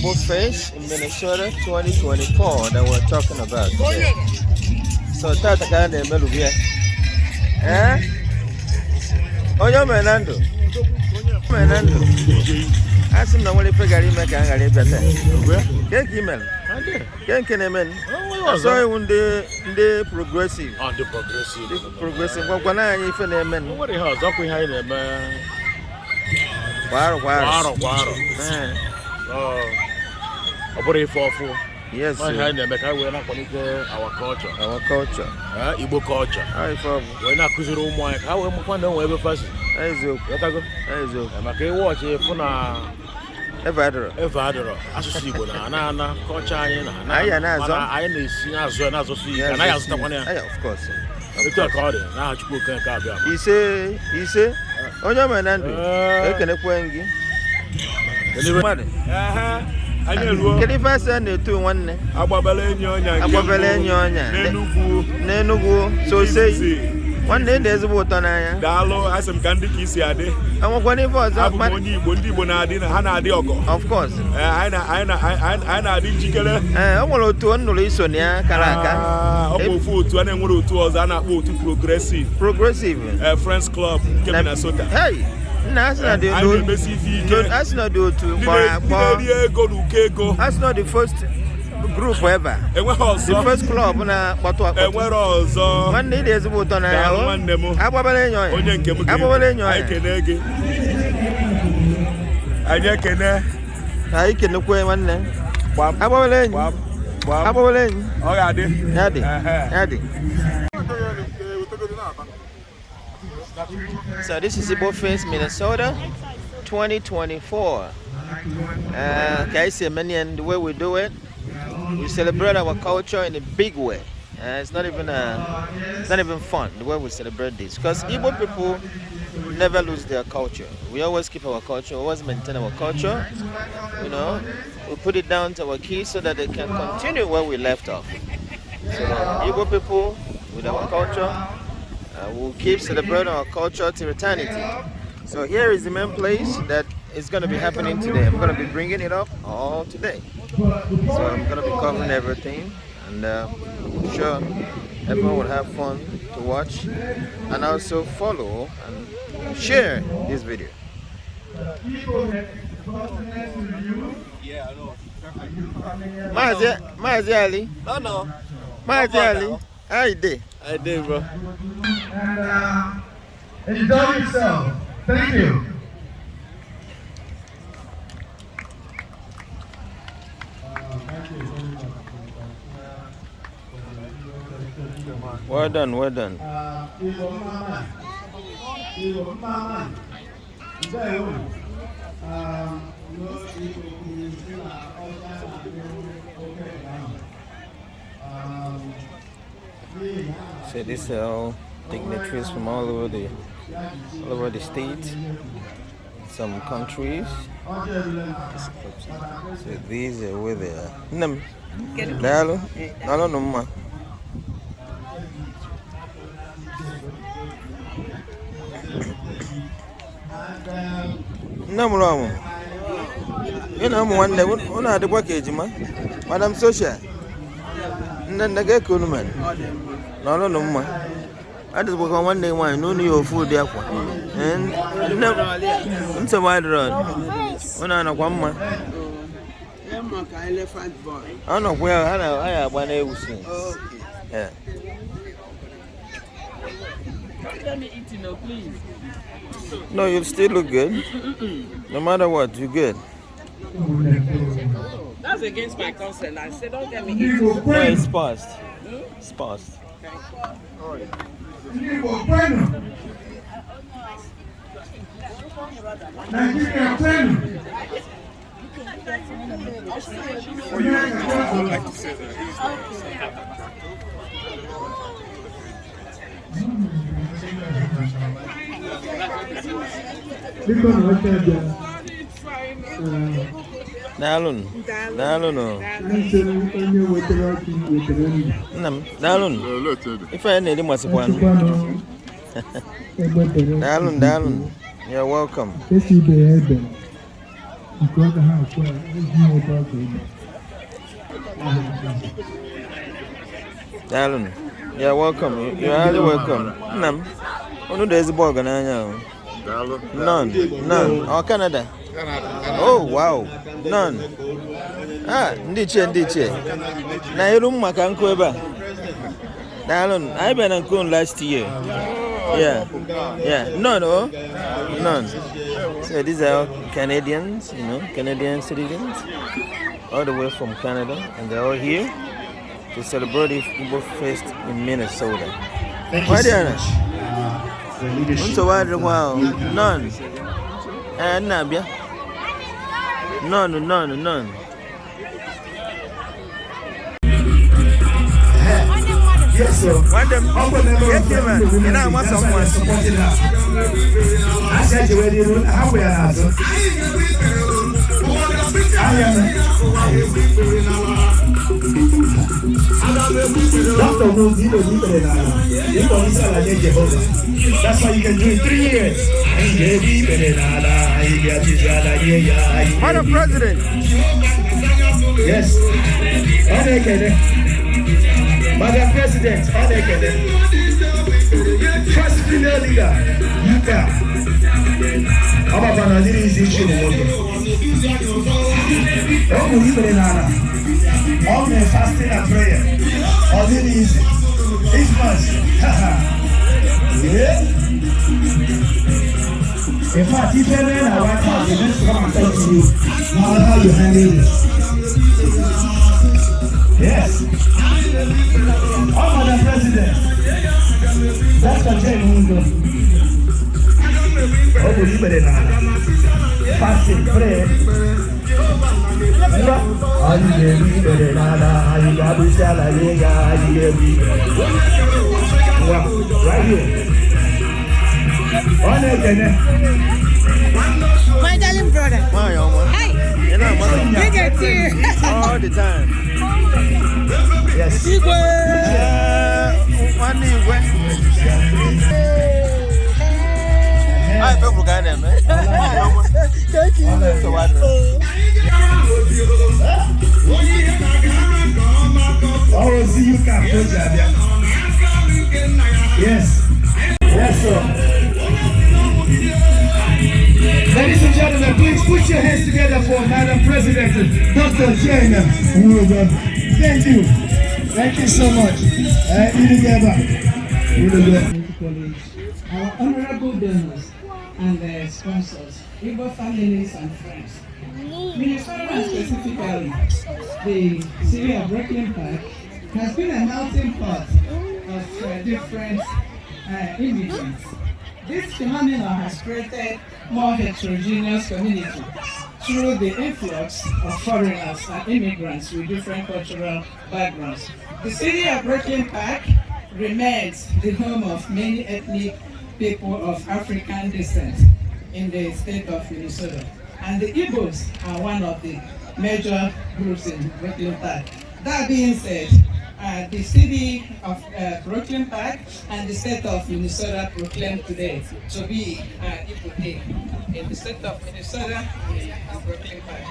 IgboFest in Minnesota 2024 that we're talking about today. So tata kana emelu bia. Onyo menando. Menando. Asim na wole fegari me ka ngare beta. Ke email. Ken kenemen. So unde progressive. On the progressive. Progressive kwa na anyi fe na emen. What the hell? Zakwe ha na eme. Kwaro. Oh. Yes. We make our culture. Our culture. Igbo culture. We na kuzuru umu ka we mu kwanda we be fast. Ezo. Yatago. Ezo. Maka e watch e funa Evadro. Asusu Igbo na culture anyị na. Aya na azo. Anyị na-esi azo fi. Kana ya zụta kwana ya. Of course. Eto ka ọ dị na Chukwu kan ka abịa. Ise. Onye menando. Ekene kwengi. Kedu ife ase na-eto nwanne? Agbabele enyi ọnya. N'Enugu. So say nwanne dị ezigbo ụtọ n'anya. Daalụ, asị m ka ndị ka isi adị. Enwekwa n'ife ọzọ. Abụ m onye Igbo, ndị Igbo na-adị ha na-adị ọgọ. Of course. Anyị na-adị njikere. O nwere otu nnụrụ iso na ya kara aka. Ọ bụ ofu otu a na-enwere otu ọzọ a na-akpọ otu progressive. Friends Club nke Minnesota. Hey. National the first group ever. The first club na kpatu akpatu. Nwanne dị ezigbo ụtọ na ya. Agbabele enyo ya. Onye nke m gị. Agbabele enyo ya. Anyị kene gị. Anyị ekene. Anyị kenekwe nwanne. Agbabele enyo. Agbabele enyo. Ọ ga-adị. Ya dị. So this is IgboFest Minnesota 2024. The way we do it, we celebrate our culture in a big way. It's not even fun the way we celebrate this, because Igbo people never lose their culture. We always keep our culture, we always maintain our culture. You know, we put it down to our kids so that they can continue where we left off. So Igbo people with our culture. We'll keep celebrating our culture to eternity. So here is the main place that is going to be happening today. I'm going to be bringing it up all today. So I'm going to be covering everything, and I'm sure everyone will have fun to watch and also follow and share this video. Mazi Ali. No. Mazi Ali. How you doing? I did, bro. And enjoy yourself. Thank you. Well done. So these are all dignitaries from all over the state, some countries. So these are where they are. No. Namuramu. You know, one day, one of the package, Madam Social. Nagay kunuman. No. I just work on one day wine, no new food there. And it's a wide road. When I know one man. I know where I have one day. Yeah. Let me eat, please. No, you still look good. No matter what, you're good. That's against my consent. I said, don't get me eating. No, it's past. It's past. All right. Daalun. Daalun. If I need one. Daalun. You're welcome. Darling, you're welcome. You're highly welcome. Nam, oh, there's a burger now. None. Oh, Canada. Oh, wow. None. Ah, ndiche. Na hiru maka nkweba. Darling, I been on Kun last year. Yeah. None. So these are Canadians, Canadian citizens, all the way from Canada, and they're all here to celebrate the Igbo Fest in Minnesota. Thank you so much for leadership. Wow. None. Nabia. None. Yes, sir. One them. Yes, man. You know, I want someone supporting us. I said you were how we are. That's why you can do it 3 years. Madam President. Yes. Madam President, first female leader, Yuka. How about Nigeria's issue? All the fasting and prayer. All the easy. This much. Yeah. In fact, if you're in a White House, you just come and talk to you. How you handle this? Yes. Oh, Madam President. That's a genuine. Oh, believe it or not. Fasting, prayer. Right here. My darling brother. My own. Hey. You know, Big it here. all the time. Yes. One Igwe. I feel for Ghana, man. Thank you. So what? Oh, see you can coach Yes. Yes, sir. Ladies and gentlemen, please put your hands together for Madam President, Dr. Jane Wood. Thank you. Thank you so much. Our honorable donors and their sponsors, Igbo families and friends. Minnesota, and specifically the city of Brooklyn Park, has been a melting pot of different immigrants. This phenomenon has created more heterogeneous community through the influx of foreigners and immigrants with different cultural backgrounds. The city of Brooklyn Park remains the home of many ethnic people of African descent in the state of Minnesota. And the Igbos are one of the major groups in Brooklyn Park. That being said, the city of Brooklyn Park and the state of Minnesota proclaimed today to be Igbo Day. In the state of Minnesota, Brooklyn Park.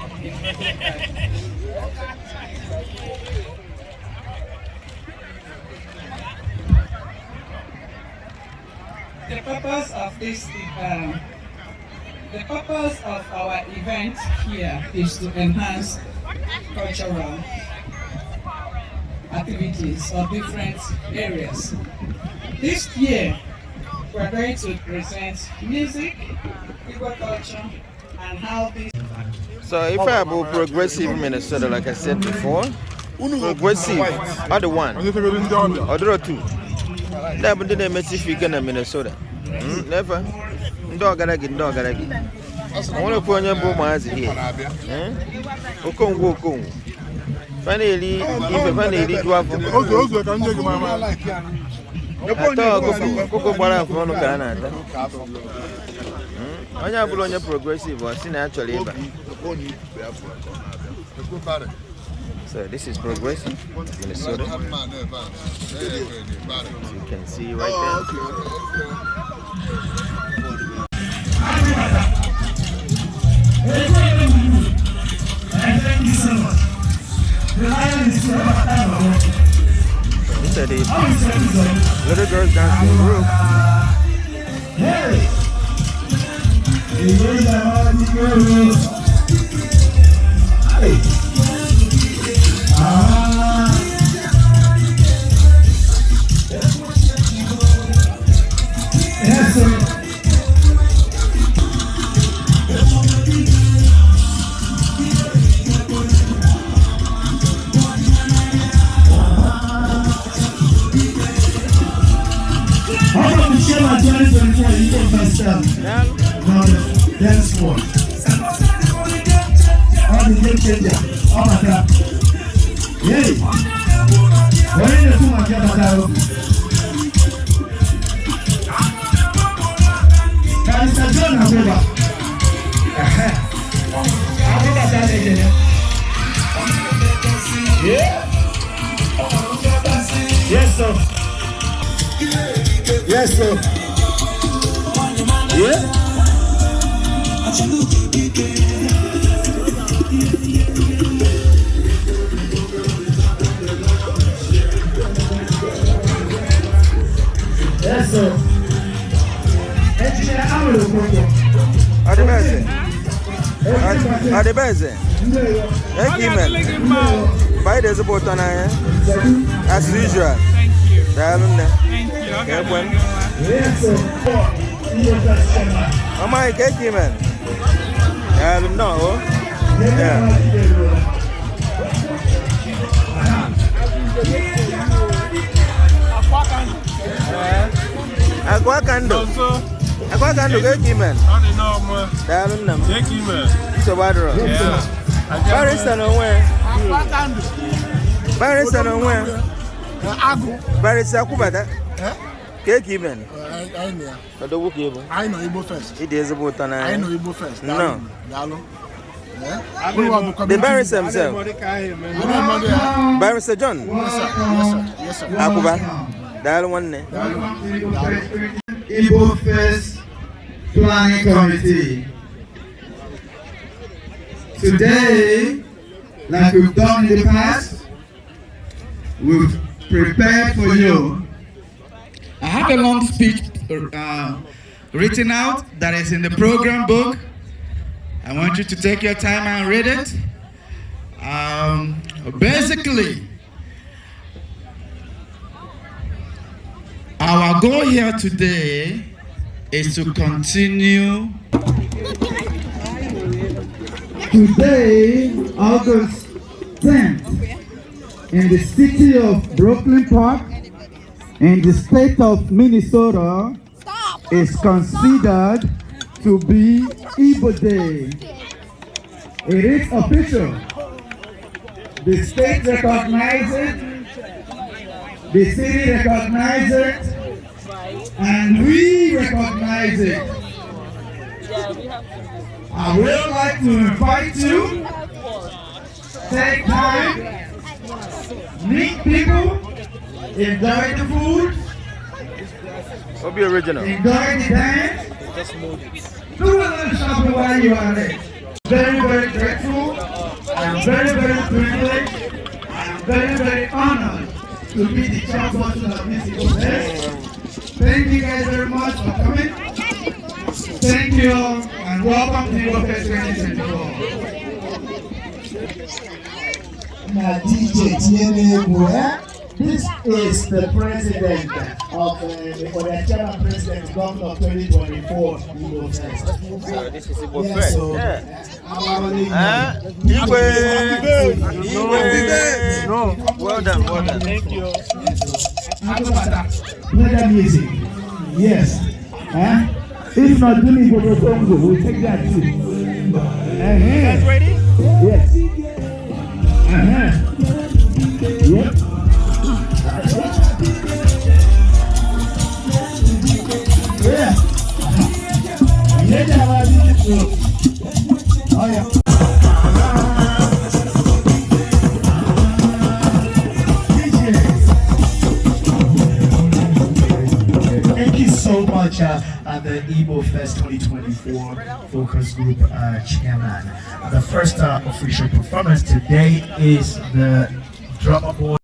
The purpose of our event here is to enhance cultural activities of different areas. This year, we're going to present music, Igbo culture, and how this... So if I have progressive Minnesota, like I said before, progressive are the one, or there are two. Never did a message figure in Minnesota. Never. Dog. I want to put your boom as here. Okong. Finally, if finally do have a progressive or seen actually. So this is progressive Minnesota. As you can see right there. This is the little girls dancing group. Hey! Yes, sir. How about the Shema 2024 Igbo Festival? Dance floor. All the game changer. All my God. Yay! What are you doing, my God? Mr. John Abuba. Abuba that again. Yeah. Yes, sir. Yes, sir. Yeah. Yes, sir. Adebeze. Ekimen. By the support on as usual. Thank you. Yes, sir. Oh my Ekimen. No. Yeah. Aquacando. Aquacando, Ekimen. Dalunam. Ekimen. So bad. Yeah. Barista nowhere. Barista nowhere. Barista Kubata. Ekimen. I know IgboFest. It is about an I know IgboFest. No. The barrister himself. Barrister John. Yes, sir. Akuba. Dial one. IgboFest Planning Committee. Today, like we've done in the past, we've prepared for you. I have a long speech written out that is in the program book. I want you to take your time and read it. Basically, our goal here today is to continue. Today, August 10th, in the city of Brooklyn Park, in the state of Minnesota, is considered to be Igbo Day. It is official. The state recognizes it, the city recognizes it, and we recognize it. I would like to invite you, take time, meet people, enjoy the food, What be original? enjoy the dance, do a little shopping while you are there. Very, very grateful. I'm very, very privileged. I'm very, very honored to be the chairperson of this IgboFest. Thank you guys very much for coming. Thank you and welcome to IgboFest 2024. Now, DJ Tiene, this is the president of the chairman president governor of 2024 IgboFest. So this is Igbo Yeah, Fest. so Igwe. No. Well done, well done. Thank you. Play that music. Yes. If not doing Igbo Congo, we'll take that too. You guys ready? Yes. Yep. Yeah. Oh yeah. thank you so much, the IgboFest 2024 Focus Group Chairman. The first official performance today is the drummer boy.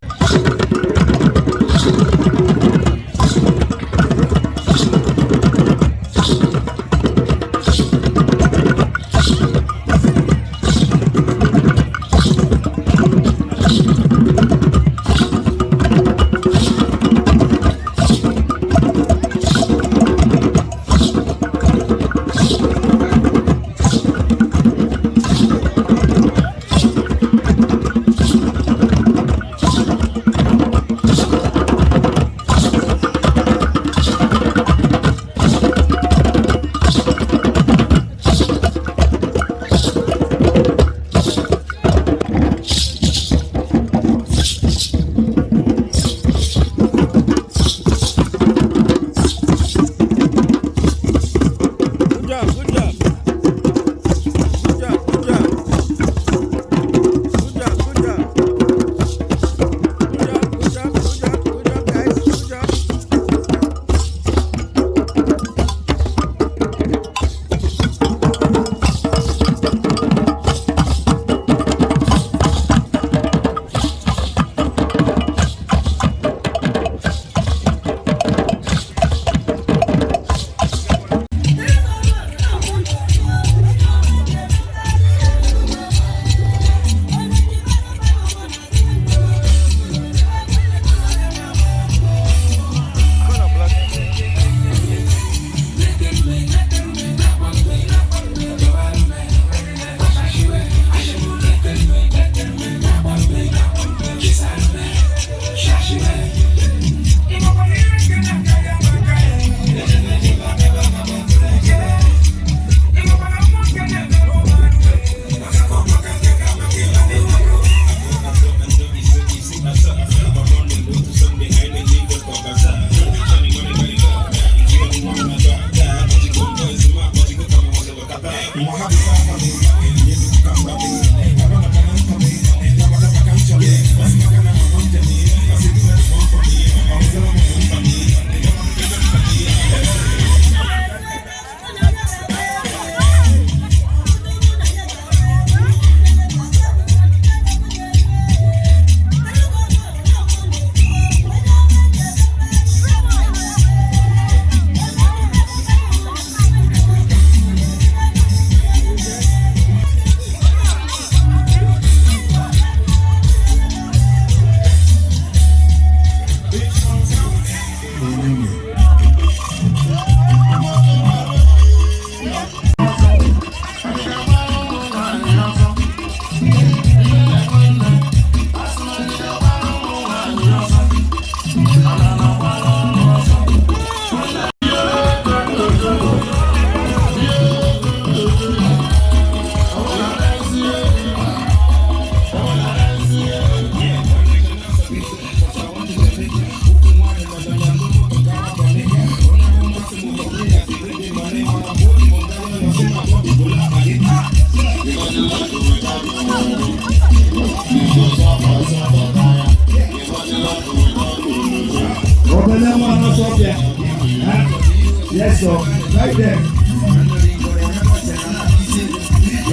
Yes, sir. Right there.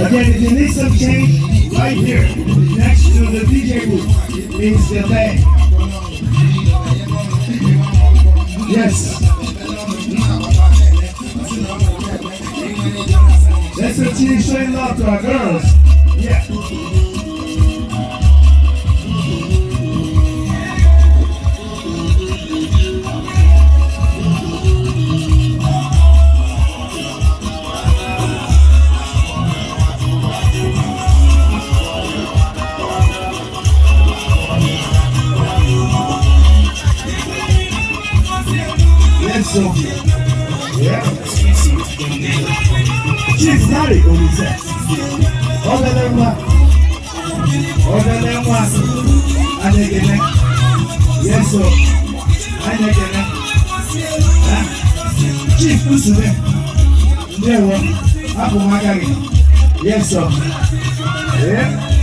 Again, if you need some change, right here, next to the DJ booth, is the bag. Yes. Let's continue showing love to our girls. Yeah. Yeah. She's not it on his ass. Yes, sir. Chief, listen to yes, sir. Yeah.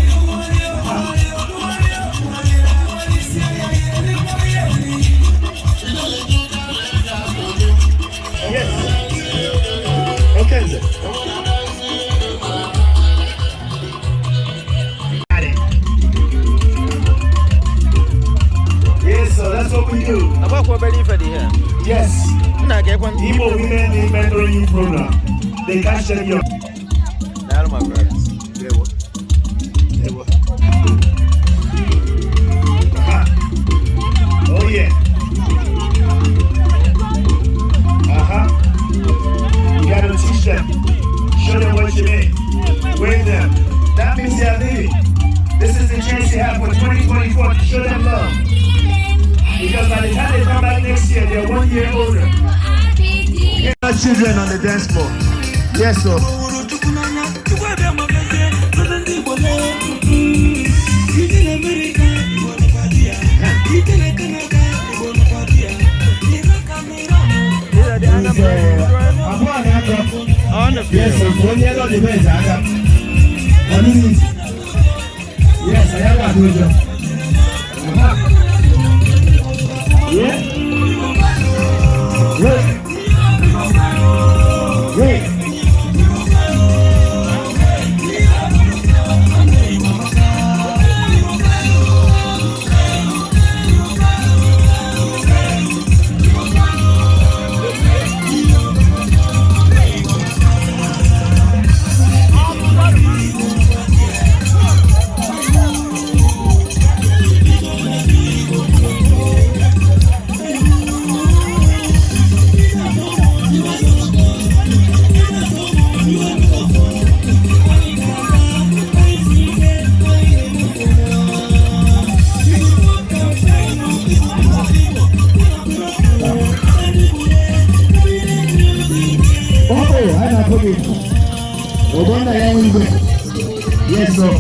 Hashtag your. That my brothers. Oh yeah. You gotta teach them. Show them what you mean. Wave them. That means they're leaving. This is the chance you have for 2024 to show them love. Because by the time they come back next year, they're 1 year older. Get our children on the dance floor. Yes, sir. On the field. Yes, sir. Yes, I have a good job. Yeah. Wait. Yes, sir.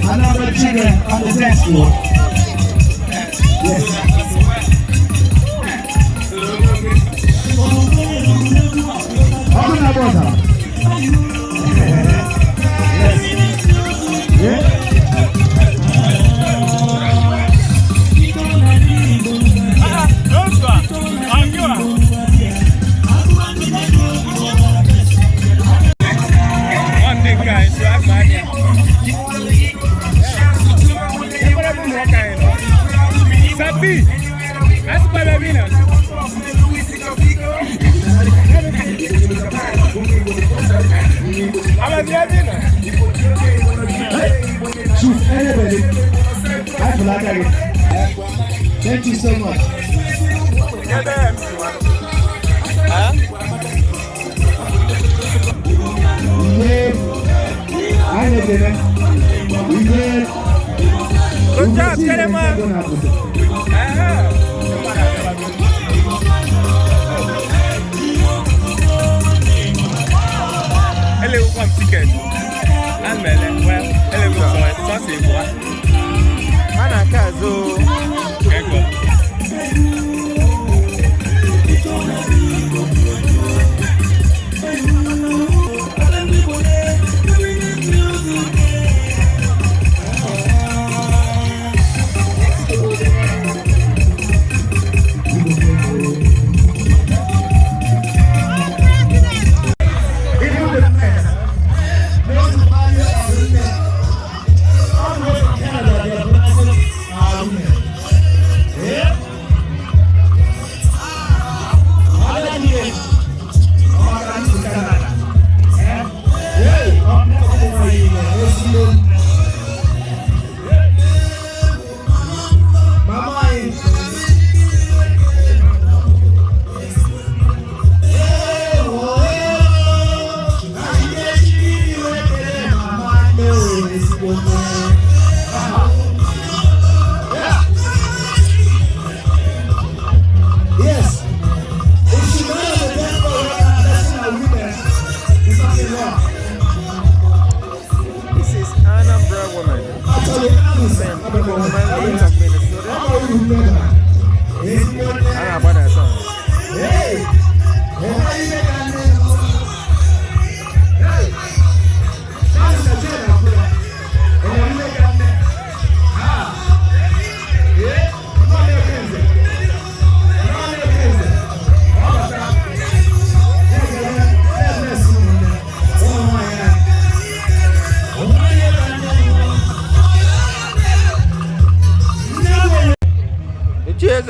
Another children on the dance floor. Yes. Open up, brother. Yes. Yeah. Thank you so much. Good job, Nkeonyema. Hello, one ticket. And well, hello, sorry, Anakazo.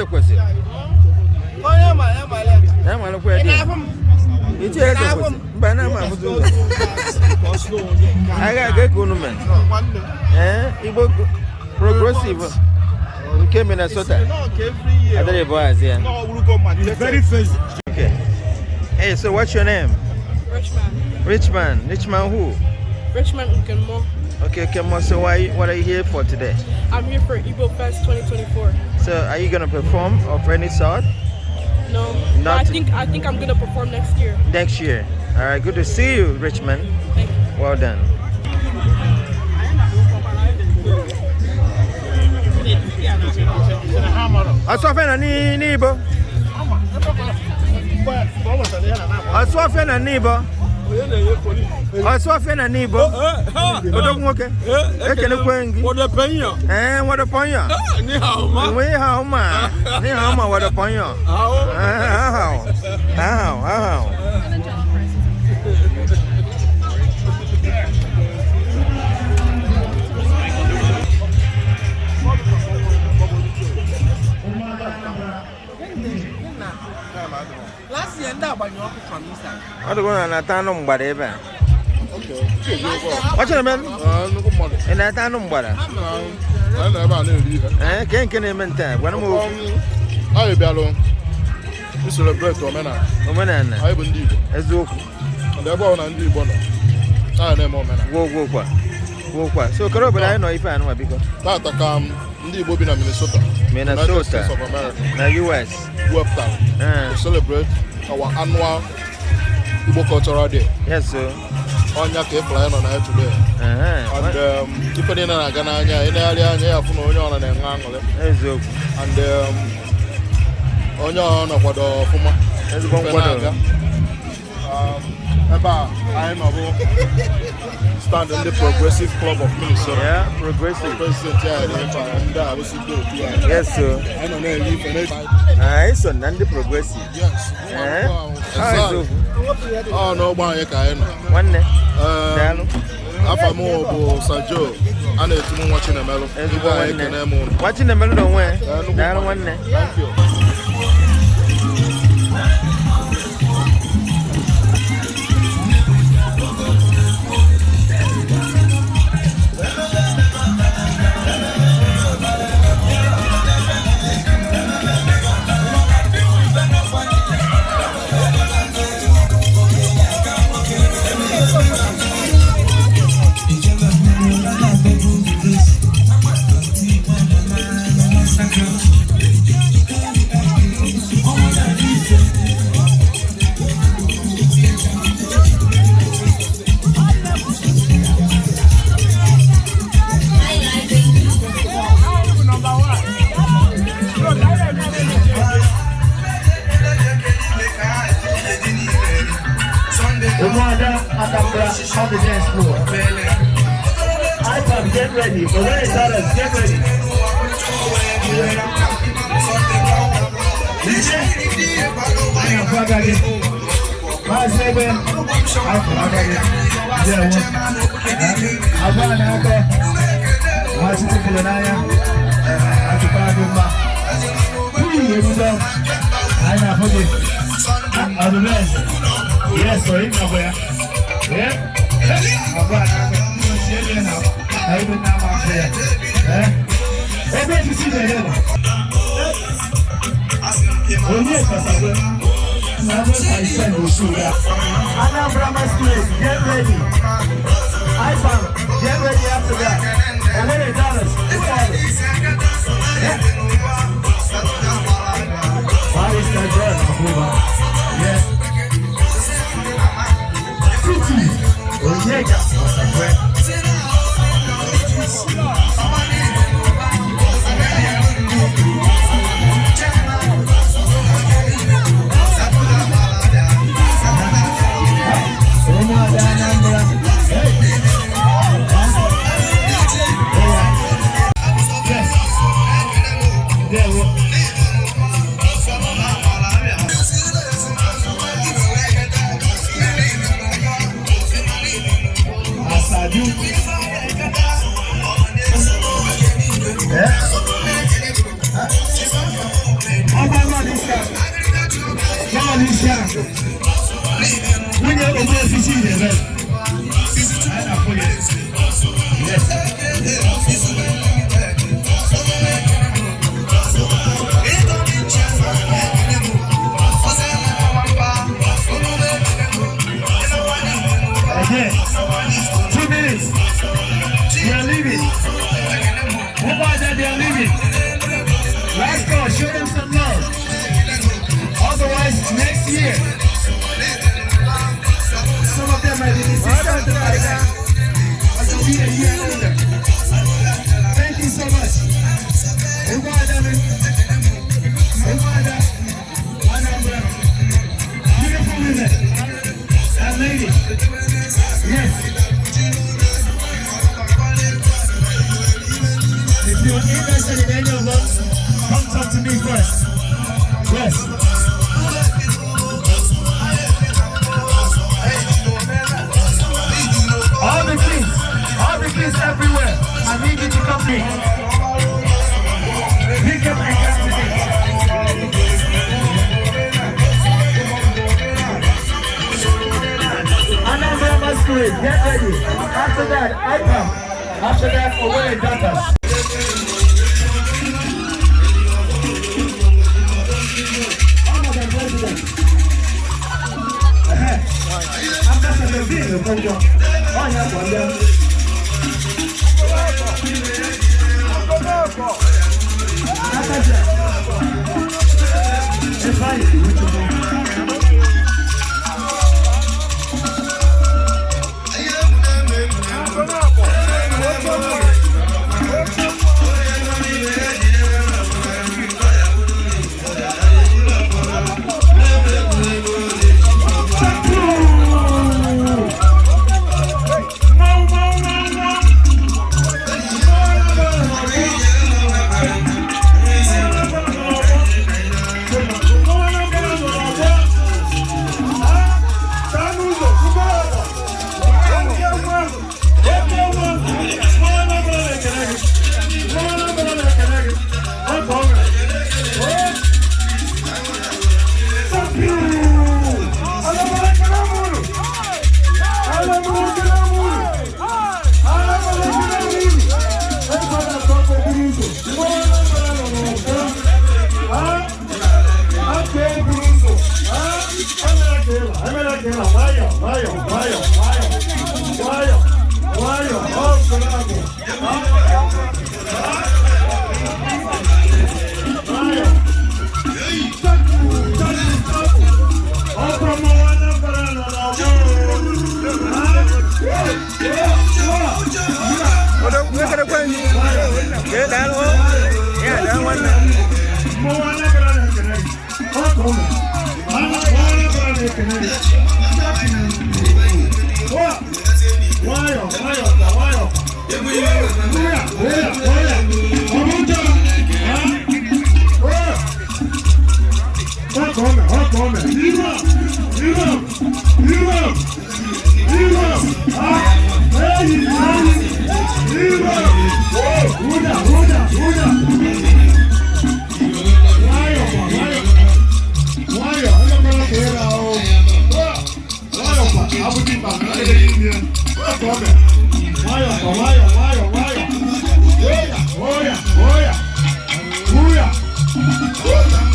eze kwesi. Na ma lo kwa di. Iti eze kwesi. Mba na ma fuzu. Aga ga kunu men. Igbo progressive. Okay, Minnesota. Every year. Very first. Okay. Hey, so what's your name? Richman. Richman who? Richman Nkeonyema. Okay, Nkeonyema. So what are you here for today? I'm here for IgboFest 2024. So are you gonna perform of any sort? No. I think I'm gonna perform next year. Next year. All right. Good to see you, Richman. Thank you. Well done. Aswafena ni Igbo. Aswafena ni Igbo. Aswafena ni Igbo. Odog nwoke. Ekele kwengi. Wode penyo. Wode penyo. Ni hauma. Ni hauma. Ni hauma wode penyo. How. Last year, that was your from inside. I don't go na tano mgbada ebe. Okay. What's your name? No mother. Na tano mgbada. I never know. Ken ementa. Wana mo. Ayi bialo. We celebrate omena. Omena na. Ayi bundi Igbo. Eziokwu. And ebe ọ na ndị Igbo nọ. Ayi na-eme omena. Wo kwa. So karo obodo anyị nọ ife anụ abiko. Tata ka ndị Igbo bi na Minnesota. United States of America. Na US. Webtown. To celebrate our annual Igbo Cultural Day. Yes, sir. Onya ka ịfụla nọ na ya today. And ife niile na-aga n'anya ị na-arị anya ya fụ na onye ọ na-enwe aṅụrị. Eziokwu. And onye ọ nọkwado ọfụma. Ezigbo nkwado. Ebe a anyị nọ bụ stand in the Progressive Club of Minnesota. Yeah, Progressive. President ya ndị a bụ sido otu ya. Yes, sir. Anyị nọ na-eri ife na so na ndị Progressive. Yes. N'ọgbọ anyị ka anyị nọ. Nwanne. Daalụ. Afa m bụ Sajo. A na-etu m nwa Chinemelu. Ezigbo nwanne. Nwa Chinemelu n'onwe. Daalụ nwanne. Thank you. On the dance floor. IgboFest, get ready. The way it's us, get ready. I am Fagagi. My neighbor, I'm Fagagi. I'm going to have my sister Kulanaya. I'm Fagagi. I'm not forgetting. I'm the best. Yes, sir. Yeah. Get ready. IFAM, get ready after that. And when it's done, why is that good? Yes. Onyeka. When you're over 15 years old, again, 2 minutes. We are leaving. They are leaving. Last call, show them some love. Otherwise, next year, some of them might be disappointed by that. I will be a year older. Thank you so much. Beautiful women and ladies. Yes. If you're interested in any of us, come talk to me first. Yes. All the kids everywhere. I need you to come in. Pick up my candidates. Another masquerade, get ready. After that, I come. After that, away daughters.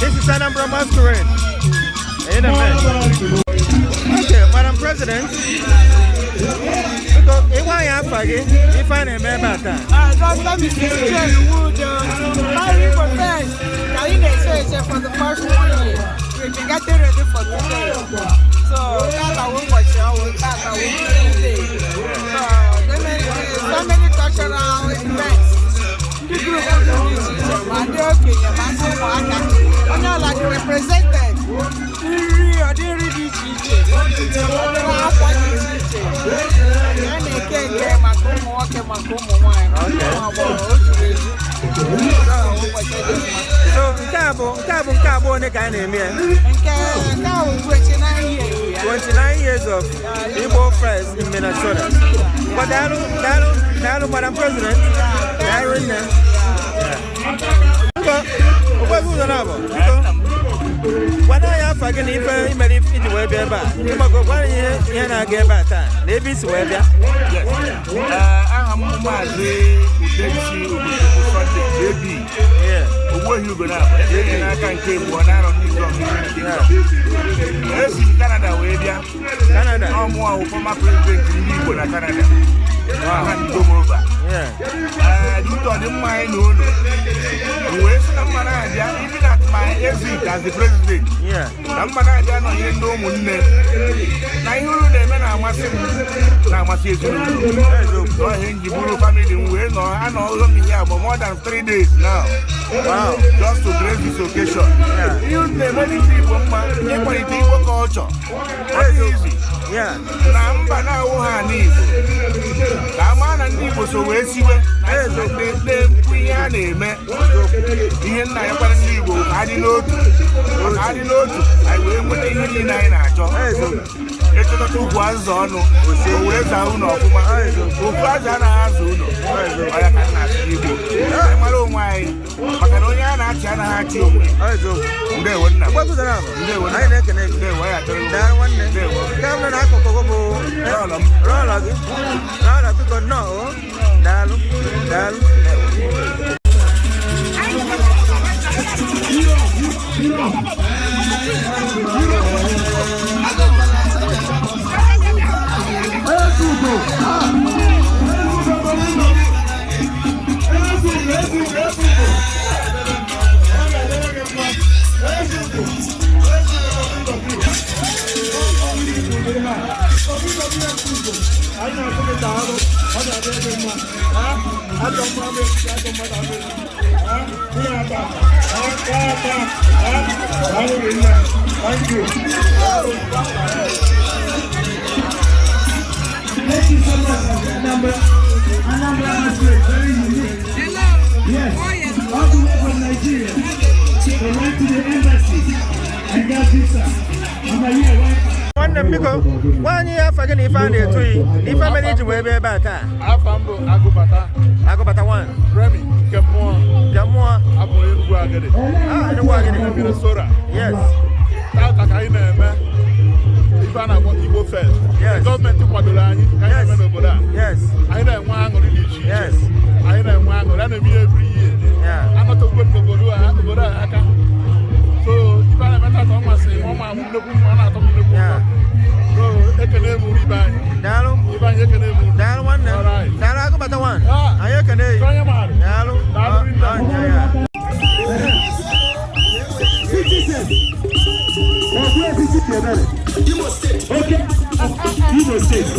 This is Anambra Masquerade. In a minute. Okay, Madam President. Because if I am faggy, if I am a member, Dr. Mrs. Jen Wood, IgboFest, for the first 1 year. We've been getting ready for today. So, that's our work. So, so many cultural events. People who do this, like represented. So, Nkabo, ne kind of 29 years of IgboFest in Minnesota. But that Madam President, when I have again, if iji wee bịa ebe a. Gwara ihe na-aga ebe a taa na ebe isi wee bịa. Aha m Maazị Udechi Obuchukwu Sunday JB. Ogbuehi Ugonabụ eze n'aka nke abụọ n'arọ n'izu ọmụmụ. Esi m Canada wee bịa. Canada. Ọmụọ bụ former president ndị Igbo na Canada. Aha Igbo Dito dị mma anyị n'ụlọ. Wee sị na mma na-abịa even at my exit as the president. Na mma na-abịa nọnyere ndị ụmụnne. Na ihe unu na-eme na-amasị m na-amasị ezinụlọ. Ihe nji bụrụ family m wee nọ anọ ụlọ m ihe abụọ more than 3 days now. Wow. Just to grace this occasion. Ihe unu na-eme ndị Igbo mma ịkwalite Igbo culture. Easy. Na mba na-awụ ha n'Igbo. Ka ama na ndị Igbo so wee siwe na-ekwu ihe a na-eme. Ihe nna ya kwara ndị Igbo ka adị n'otu. Anyị wee nweta ihe niile anyị na-achọ. Echekọta ugwu azụ ọnụ o wee zaa ụlọ ọfụma. Okwu azụ anaghị azụ ụlọ. Ọ ya ka nna asị Igbo. Anyị mara onwe anyị maka na onye a na-achị anaghị achị onwe. Ndewo nna. Ndewo anyị na-ekene gị. Ndewo ya dịrị. Daalụ nwanne. Ndewo. Ka m na-akụkụ gị bụ rọọlọ gị. Rọọlọ biko nnọọ. Daalụ. Thank you. Thank you so much. Anambra masquerade, very unique. Yes, all the way from Nigeria. They went to the embassy and got visa. I'm a year, right? Nwanne m biko, nwaanyị ya afọ gị na ife a na-etughị, ife mere iji wee bịa ebe a taa. Afọ m bụ Agụbata 1. Remy nke mmụọ. Abụ Enugu Agidi. Enugu Agidi. Minnesota. Yes. Taata ka anyị na-eme ife a na-akpọ Igbo Fest. Gọọmenti kwadoro anyị ka anyị na-eme n'obodo a. Anyị na-enwe aṅụrị dị iche iche. Anyị na-enwe aṅụrị, a na-eme ihe every year. Anọtagwo n'obodo a aka. So ife a na-eme taata ọ masịrị m, ọ ma nnekwu mma, ọ na-atọ m nnekwu mma. So ekene m ibe anyị. Daalụ. Ibe anyị ekene m. Daalụ nwanne. Daalụ Agụbata 1. Anyị ekene gị. Daalụ. Igbo State. Okay. Igbo State.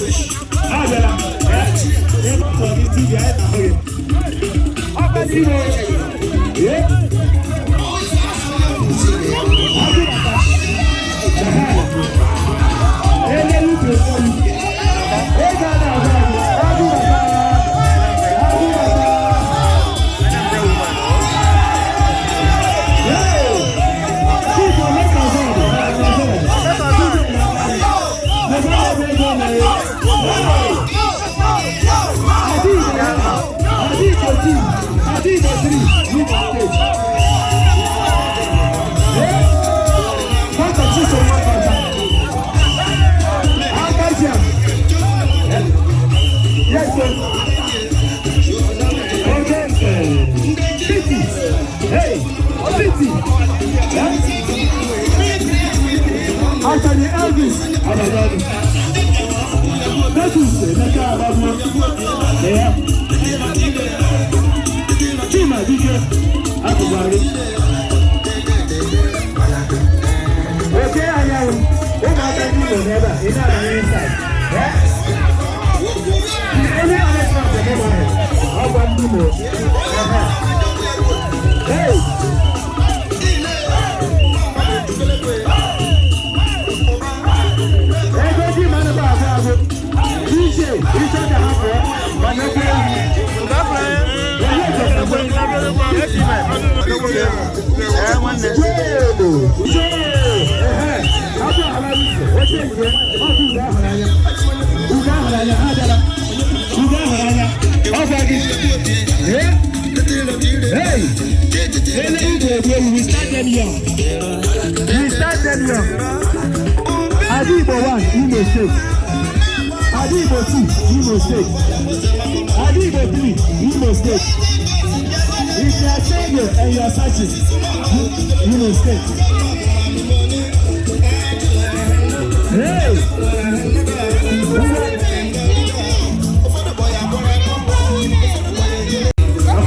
Igbo 1, Imo State. Igbo 2, Imo State. Igbo 3, Imo State. If you are single and you are searching, Imo State. Hey!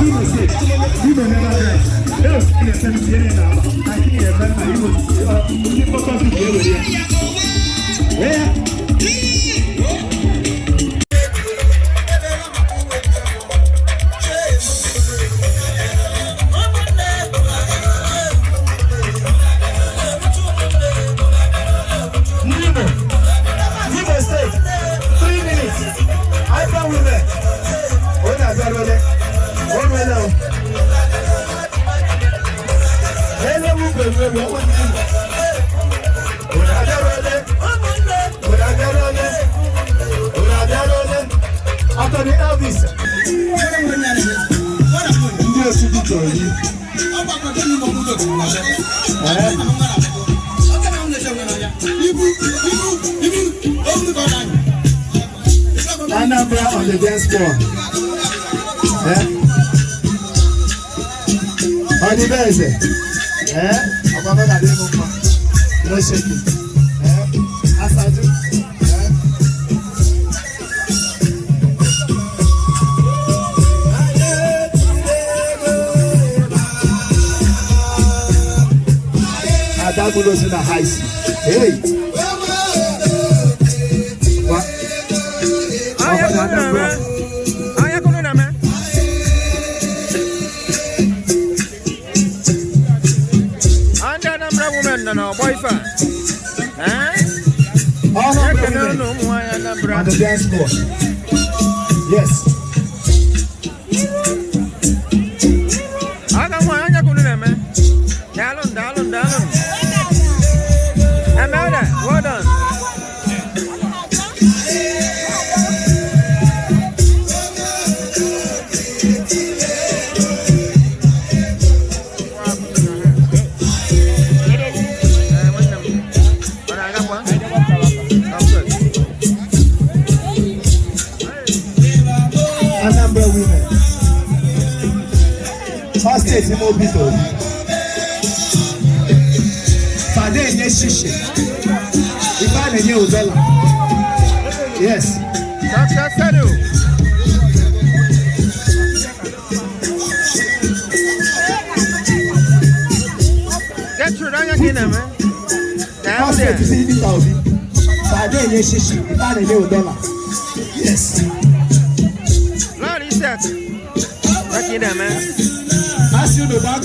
Imo State. Igbo never dies. Hello, in the cemetery now. I think you have done my Imo. You focus with you over here. Where? Igbo State, 3 minutes. I come with it. What are you doing? What are you doing? After the Elvis, Anambra on the dance floor. On the best. No shaking. As I do. Adagulos in the high sea. Hey. What? No boyfriend. On the dance floor. Yes. I don't want to go to them, man. Down. I'm out there. Well done. Anambra women. First state in Mobito. Fade nye shishi. Ifane nye udola. Yes. Dr. Sedu. Get through that again, man. Down there. Fade nye shishi. Ifane nye udola. Yes. Back in there, man. As you know, back on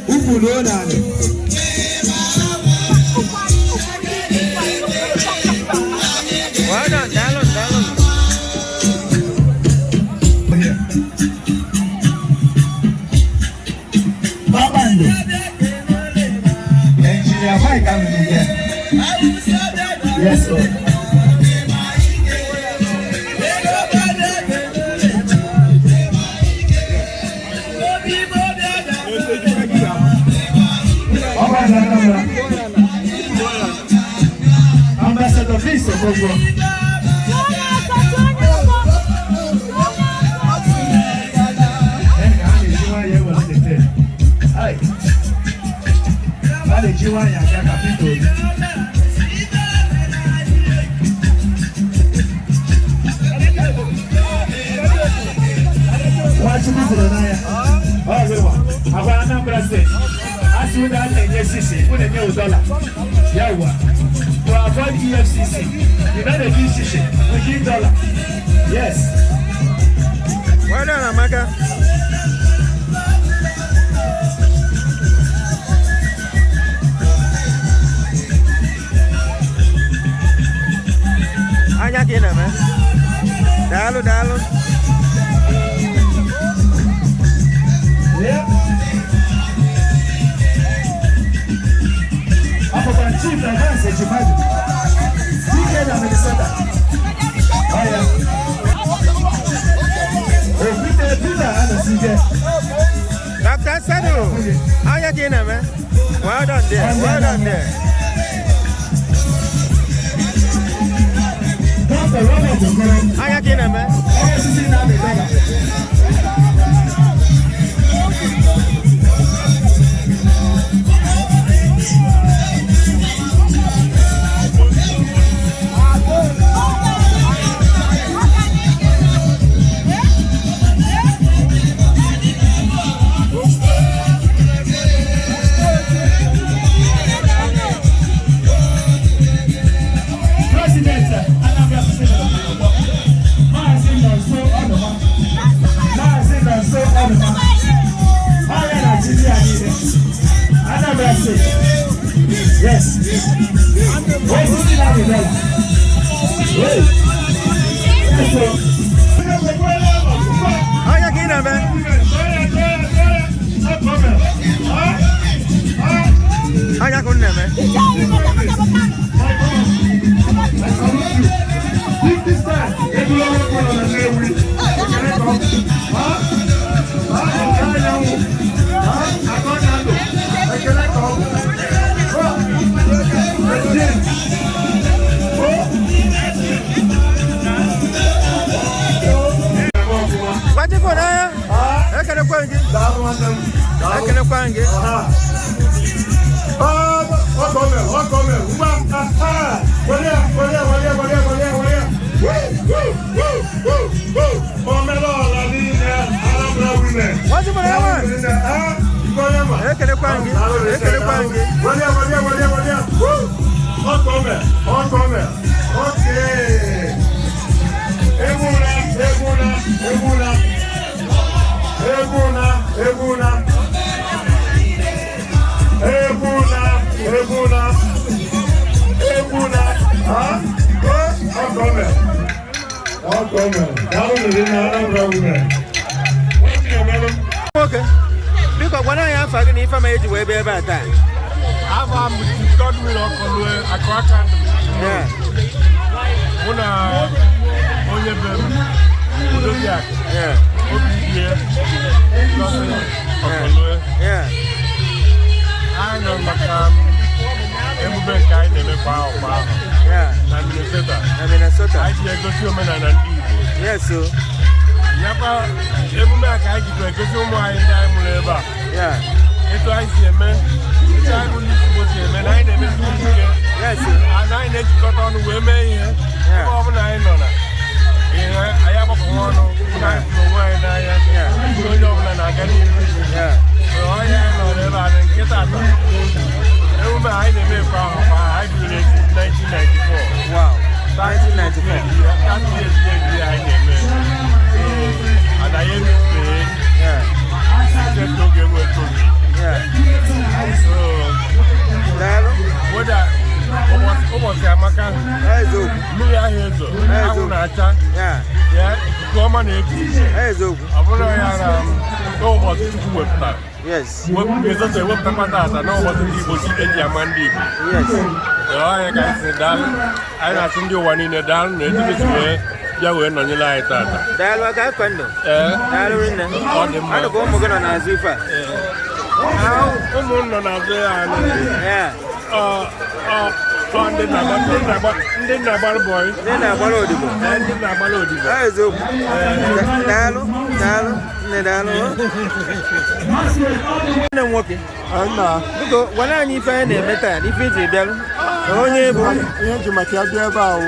who will know that? Well done, down. Babando. Engineer Mike, I'm here. Yes, sir. Ambassador Vice, Bogo. To avoid EFCC, you know the EFCC, we give dollar. Yes. Well done, Amaka. Anya kina, man. Dalo. Yeah. Chief Advance Chimadu. Ticket of Minnesota. Oh yeah. Dr. Sedu, how you doing, man? Well done there. Anya ka ị na-eme? Yes. Where's the still on the bell? How you getting, man? How you going, man? This time, What you for now? I can't find it. I can't find it. What's for now? I can't find it. I can't find it. Okay. Okay. Because when I am fucking if I made you way about that. I've got me a crack. Yeah. Yeah. Yeah. I know yeah. Minnesota. I go to yes, so. Yeah. Yes, sir. And I need to cut on the women here. I have a corner. Wow. 1994. And I am in yeah. So, almost a macan. Me, I hear so. I will not attack. Yeah, come on, yes. What is the web patata? No, what is people in the Amandi? Yes. I guys, I think you one in a down, and this way, you went on your light. Dialogue, I can do. I don't go more than a zifa. Come on, yeah. Then I borrow boy. Then I borrowed you. And I borrowed you. I do. I'm working. Because when I need to find a better, if it's a bell, only to my career about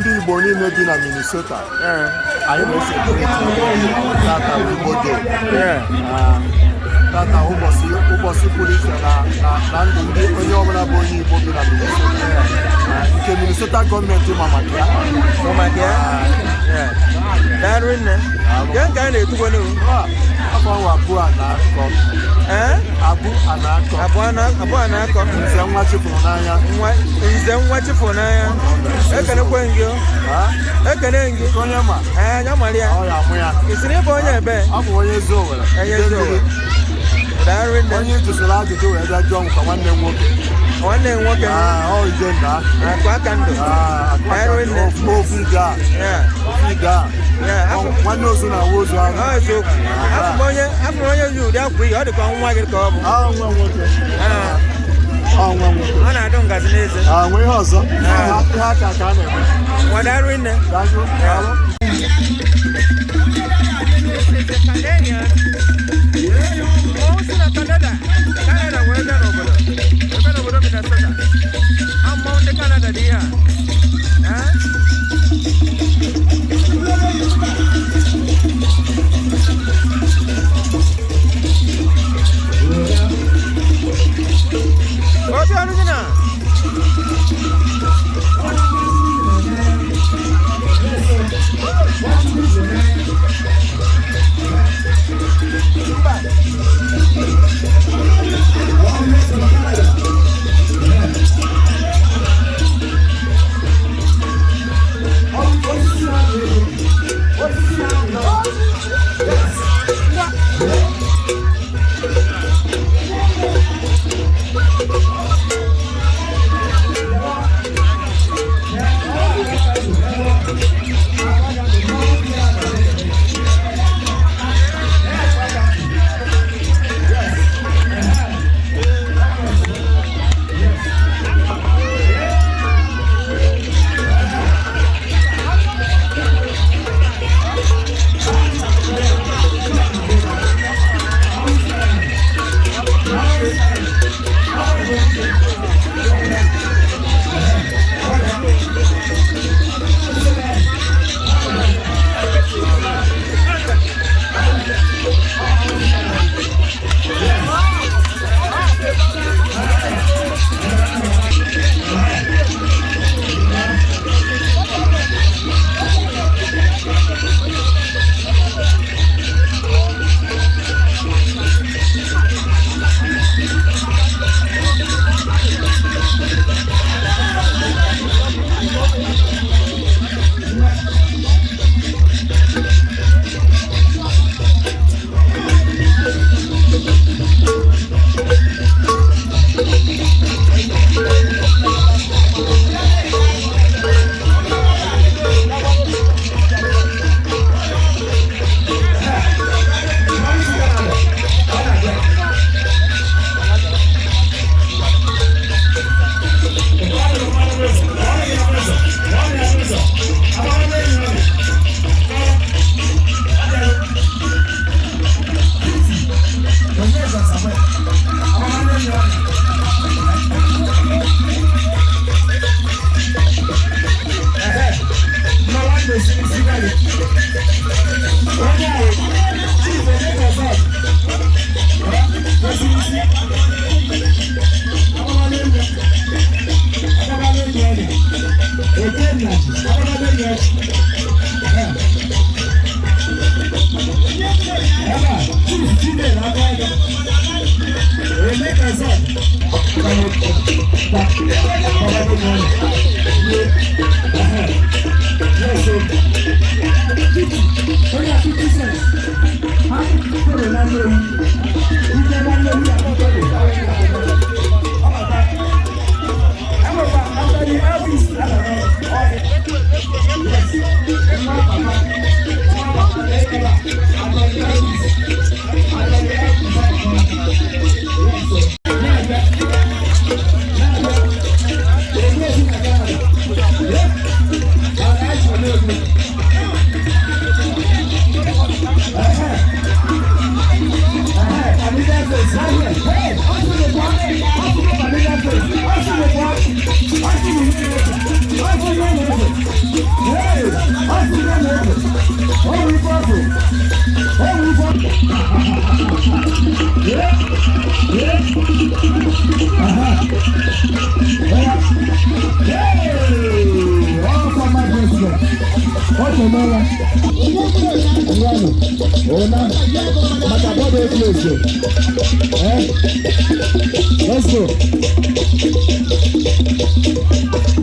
Igbo in Minnesota. I know that almost police and onye ọbụla bụ onye Igbo bi na Minnesota. Nke Minnesota gọọmenti mama kia. Darwin, young guy to go new. Abu Anako. Abu Anako. Some watch for Naya. Is them watching for Naya? I can acquaint you. I can end you. And I'm Maria. It's near Boya Bay. I'm 1 years old. Darwin, when you just allowed to do it, that young for one day walking. One day walking. Oh, you did that. I can do. Darwin, yeah. One knows when I was on. I'm you, that we ought to come. Why get come? Ana don't got this. We also. What are we in?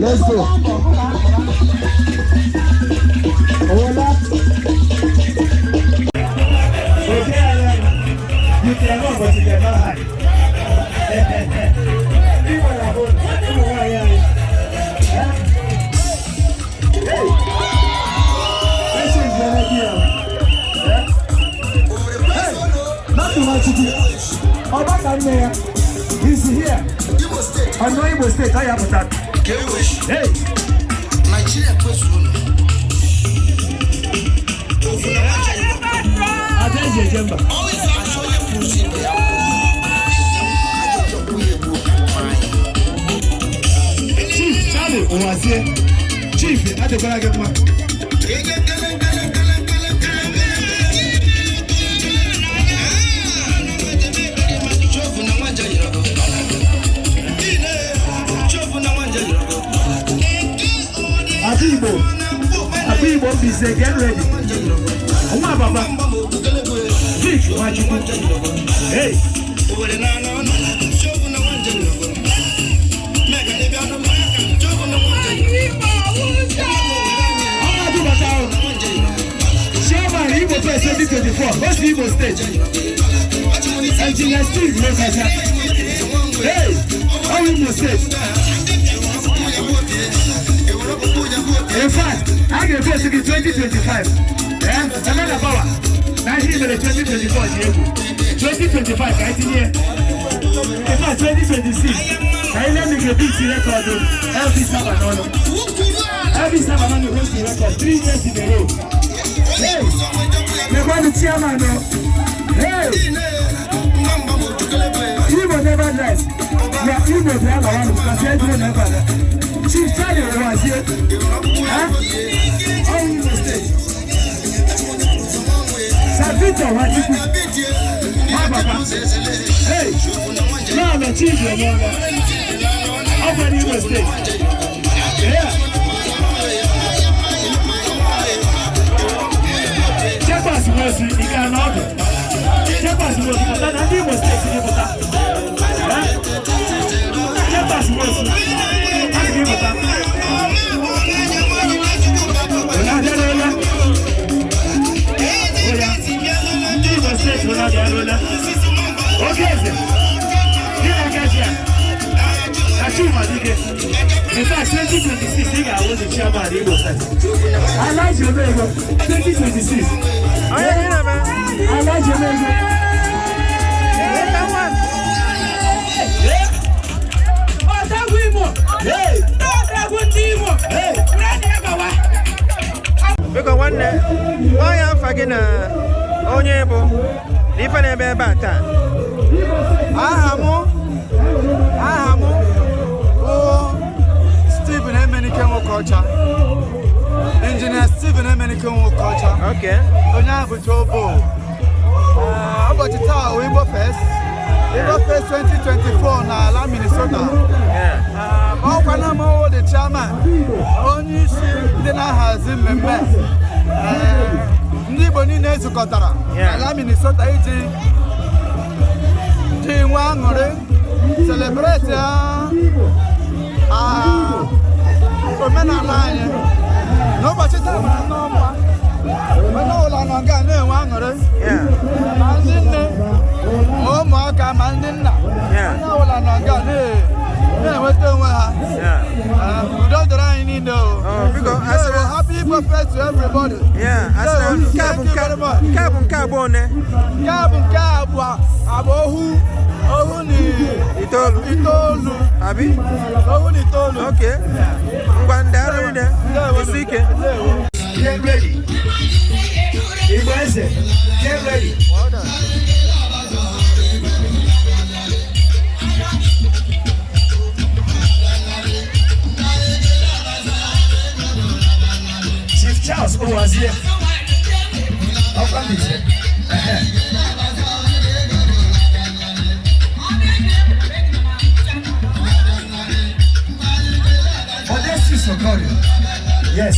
Let's go. You cannot, but you cannot hide. Not too much to do. He's here. On no Igbo State, I have that. Hey! Nigeria question. Chief Charlie Owazie. Chief, I don't want to get one. Igbo be say get ready. Oma baba. Vic Wajibu. Hey. Chairman Igbo Fest 2024. What's the Igbo stage? Engineer Steve Mokasa. Hey. How Igbo stage? In fact, I get first in 2025. Another power. Now here in 2024 2025, right here. In fact, 2026. I let me get this record. Every Sabbath. Every Sabbath goes to record 3 years in a row. Hey, the one chairman. Hey, Igbo never dies. Yeah, Igbo never dies. Because Igbo never dies. Chief Charlie was here. Huh? All in the state. Savita Wajibu. Papa. Hey. Now the chief is over. Over in the state. Yeah. Check us mercy. You can order. Check us mercy. But then I need to stay in the Check us mercy. Okay, in fact, 2026, I was the chairman of Igbo Fest. I like your name, 2026. I like your name. Because one day, why am I fucking onye bo? If I never bad time. Ahamo. Oh, Stephen American culture. Engineer Stephen American culture. Okay. Onya Butobo. About the town IgboFest. IgboFest 2024 na La Minnesota. Yeah. Oh, Panama the chairman. Only dinner has in member. Ndị Boni na-ezukọtara na Minnesota iji nwa aṅụrị celebrate omenala anyị n'ụbọchị taa mara n'ọnwa onye ọbụla nọ nga na-enwe aṅụrị ma ndị nne ma ụmụaka ma ndị nna onye ọbụla nọ nga na-enweta onwe ha udo dịrị anyị niile o. Happy IgboFest to everybody. Yeah, thank you very much. Ohu ni Itolu. Abi? Ohu ni Itolu. Okay. Ngwandaru ide. Isike. Get ready. Igbo Eze, get ready. Well done. Chief Charles Owazie. How come this? Yes.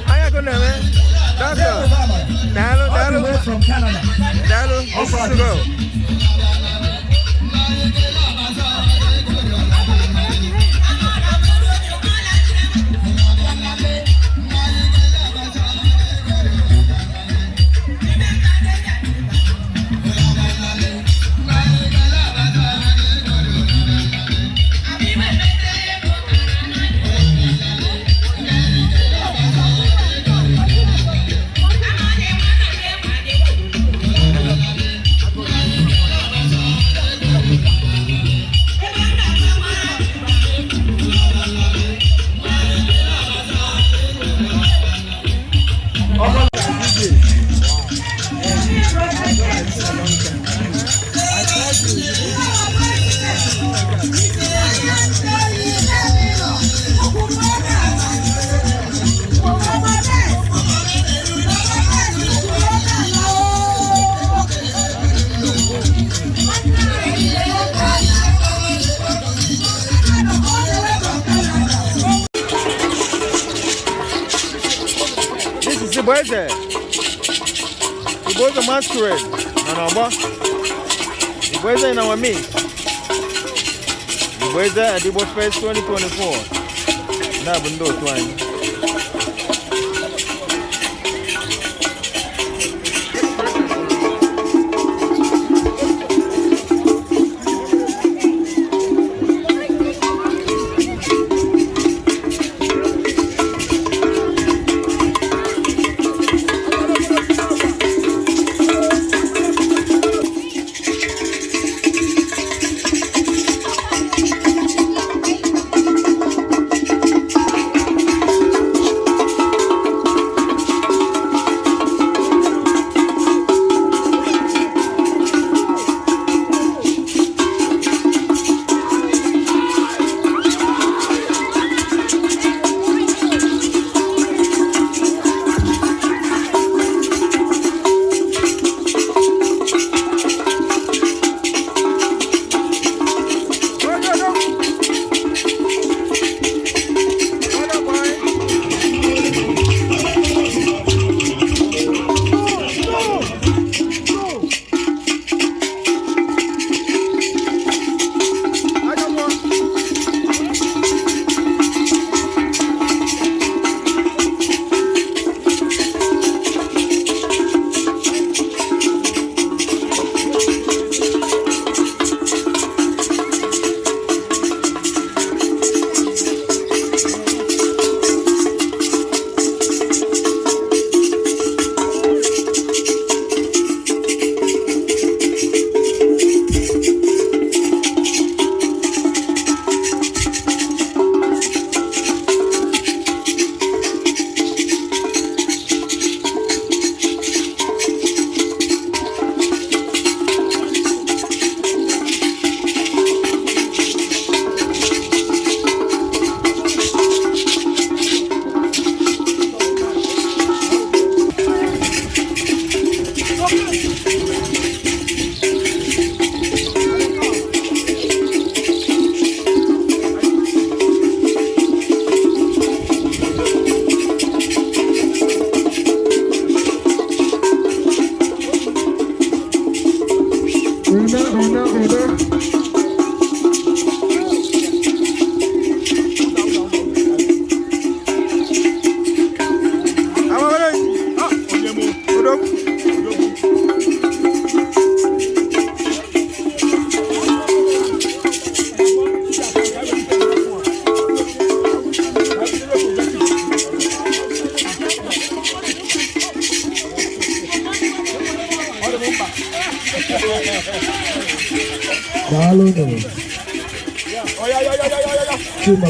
How you going, man? Doctor. Dalu. From Canada. Dalu. This is to go. Igboeze. Igboeze masquerade. No. Igboeze in our midst. Igboeze at IgboFest 2024. Na bundo twine.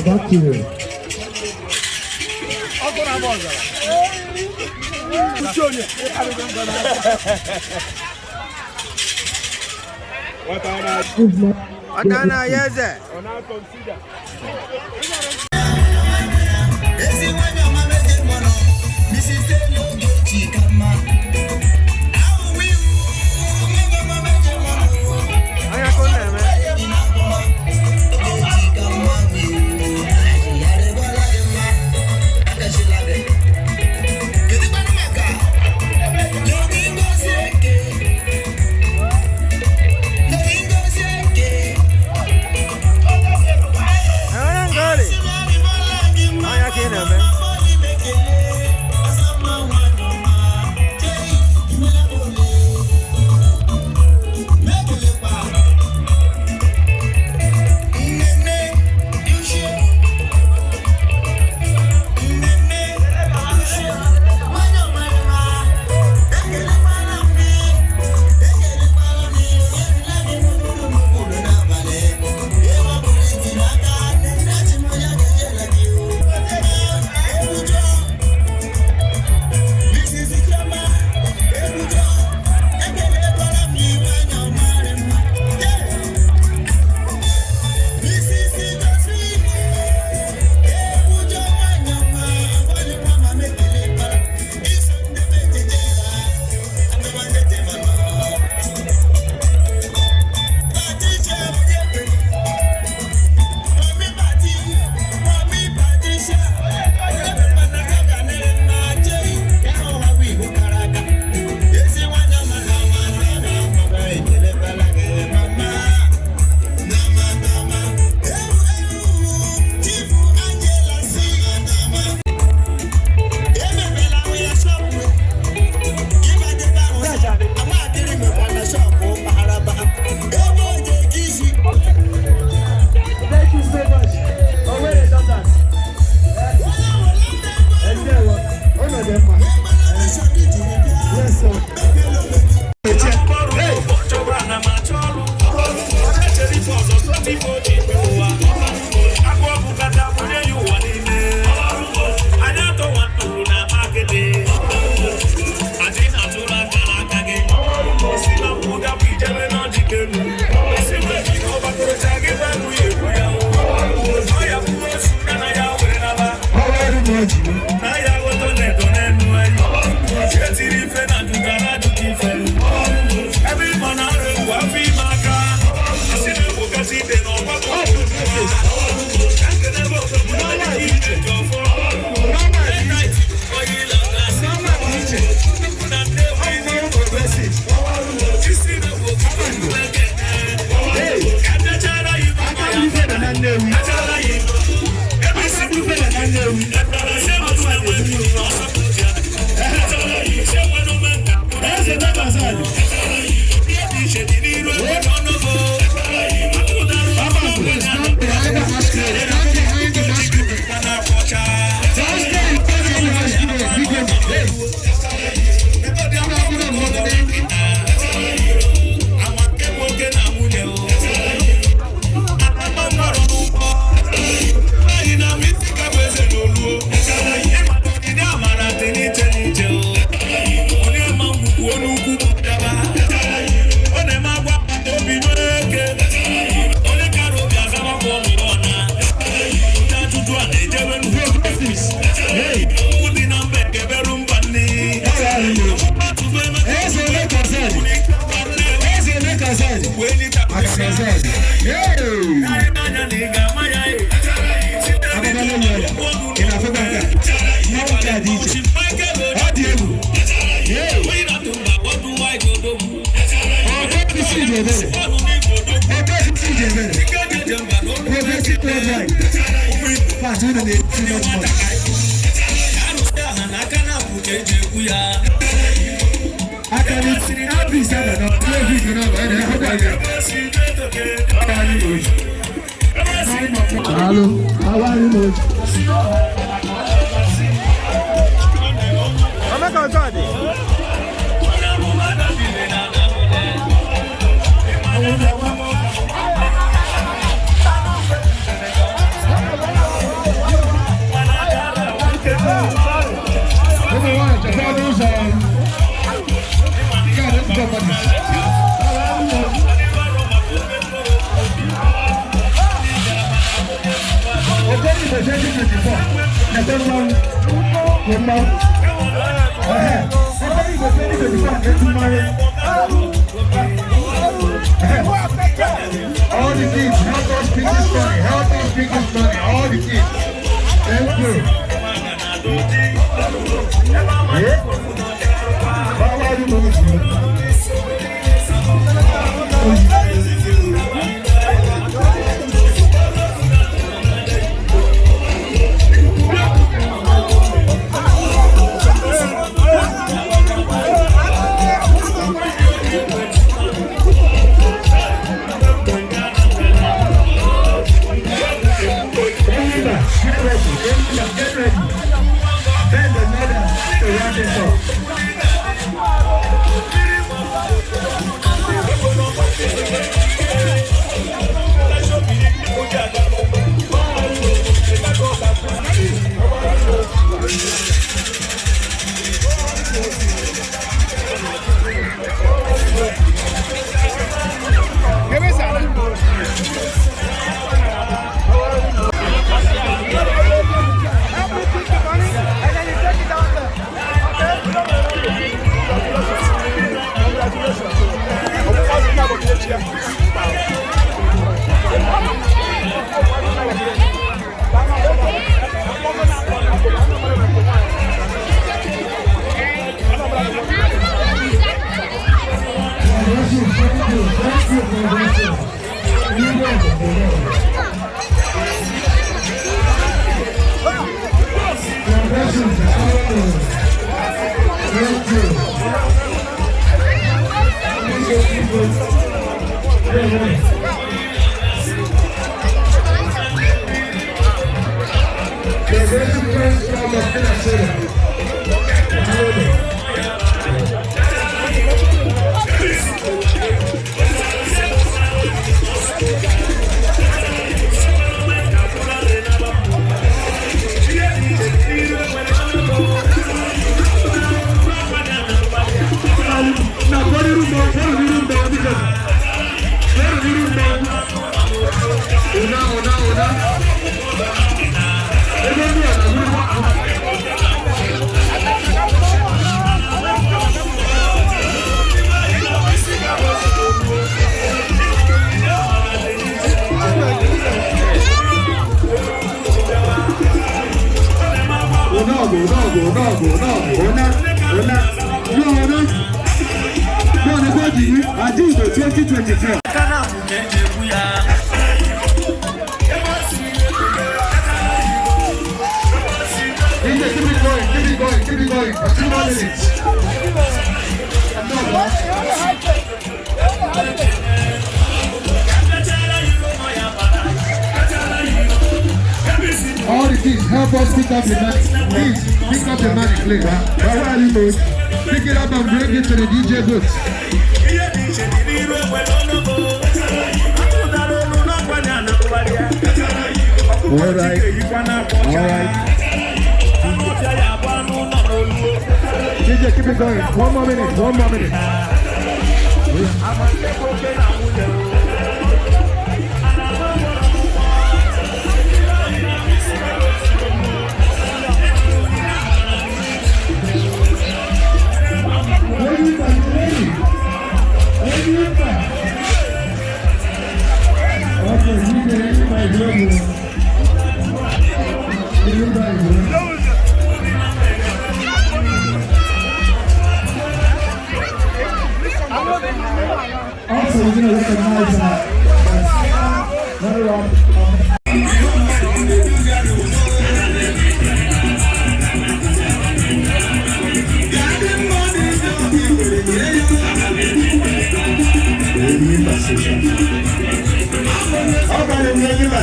Back to you. Atana yeze. Now, what do you do? Igbo 2024. Keep it going. For 2 more minutes. All the kids, help us pick up the money. Please, pick up the money, please. Pick it up and bring it to the DJ booth. All right. DJ, keep it going. 1 more minute. Also, we're going to recognize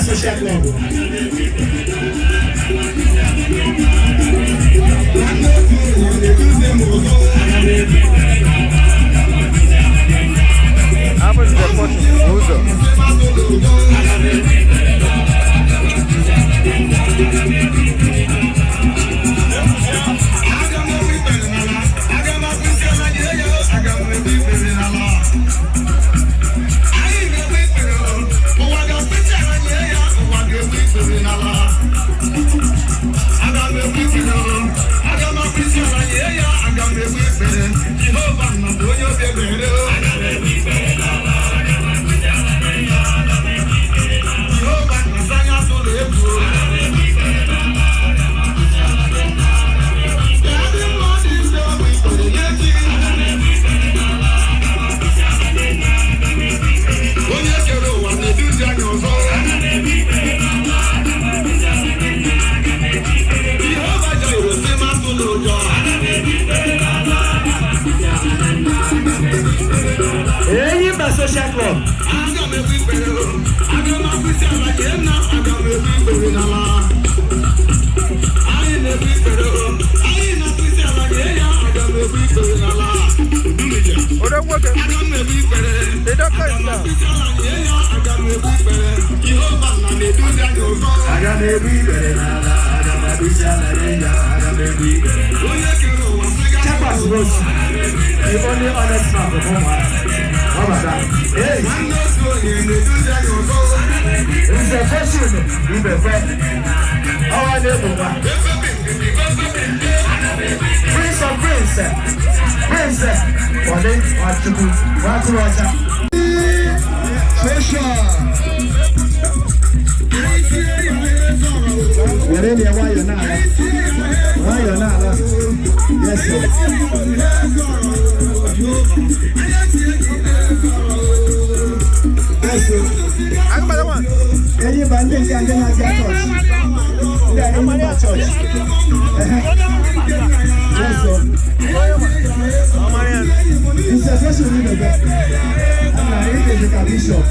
social club. The only honest man performer. How about that? Hey! It's a question. It's a question. How are they doing? Prince. For them, what to do? What to watch out? You're in there, why you're not? Yes, sir. I'm by the one. Any bandits and then I get touch. Yeah, I'm not touch. Yes, sir. It's a special winner, but I'm not even a bishop.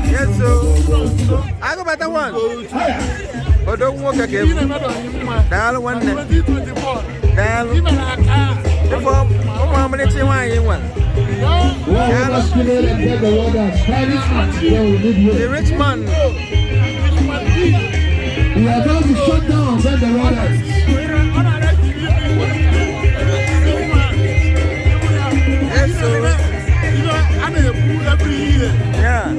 Yes, so I go back to one. But don't walk again. Dial one. Dial. The rich man. We are going to shut down when the water. Yes, so. Yeah.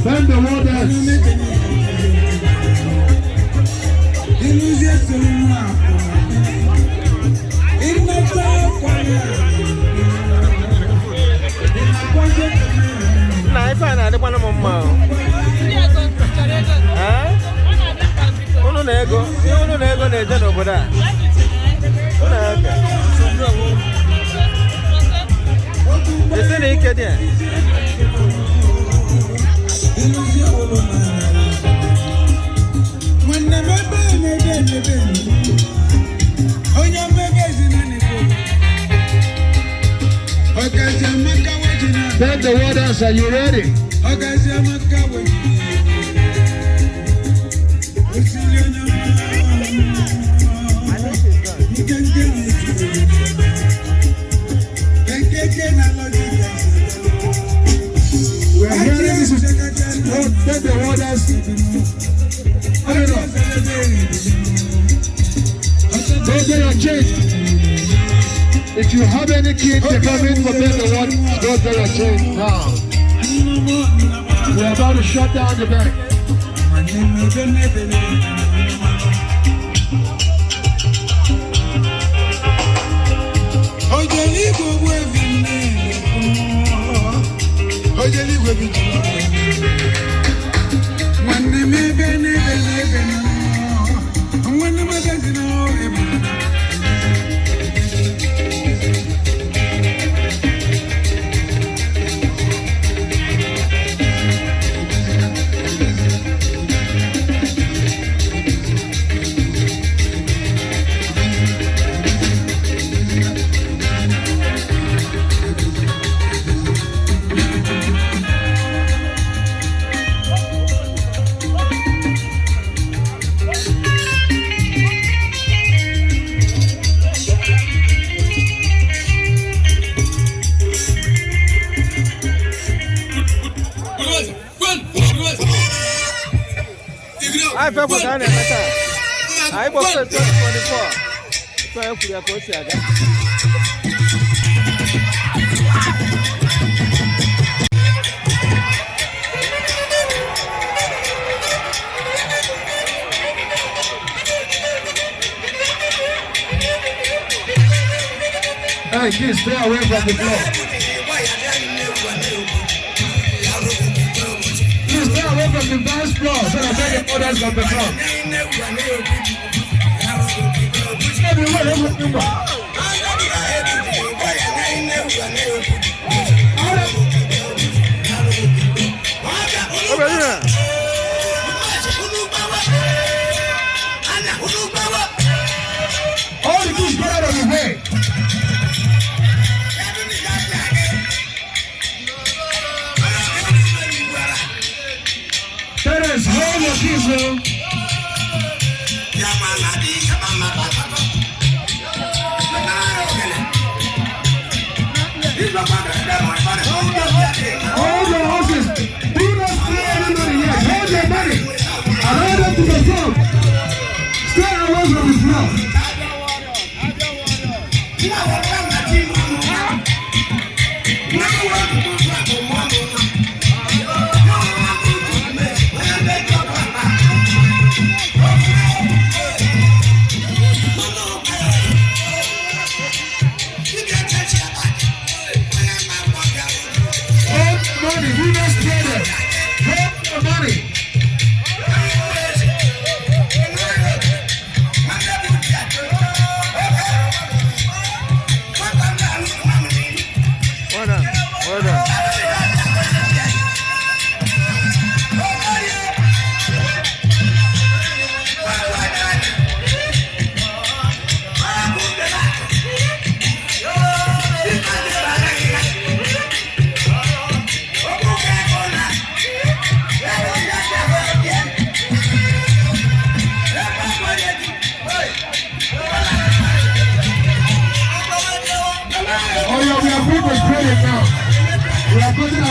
Bend the waters. Bend the waters, are you ready? We are hearing this. Bend the waters. Go get your change. If you have any kids to come in for bend the waters, go get your change now. We are about to shut down the bank. IgboFest 2024. So hopefully I can see again. Hey, kids, stay away from the floor. Please stay away from the dance floor so that the others can perform. All the kids get out of the way. Parents, hold your kids, man. Hold your horses. Do not play anybody here. Hold your money. Allow them to perform. Stay away from the floor. Money, we must pay them. Hold the money.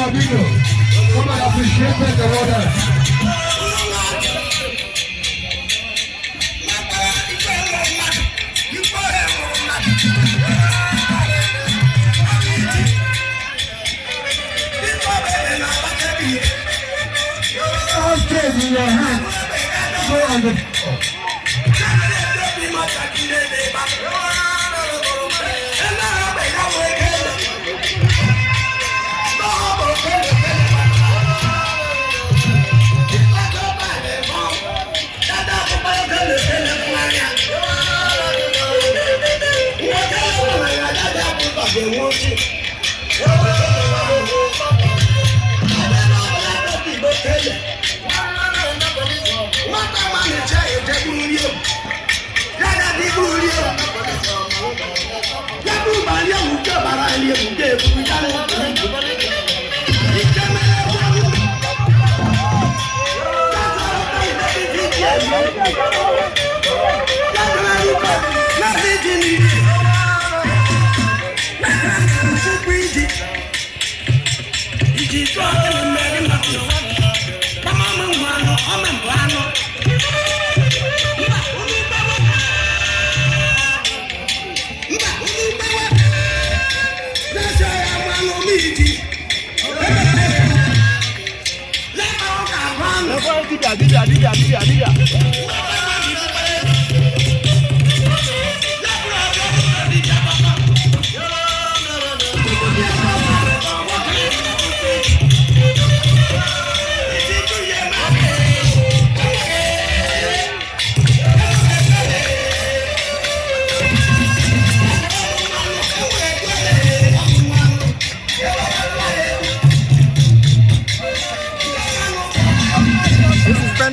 Abino, come and appreciate the water. In your hand, go on the floor.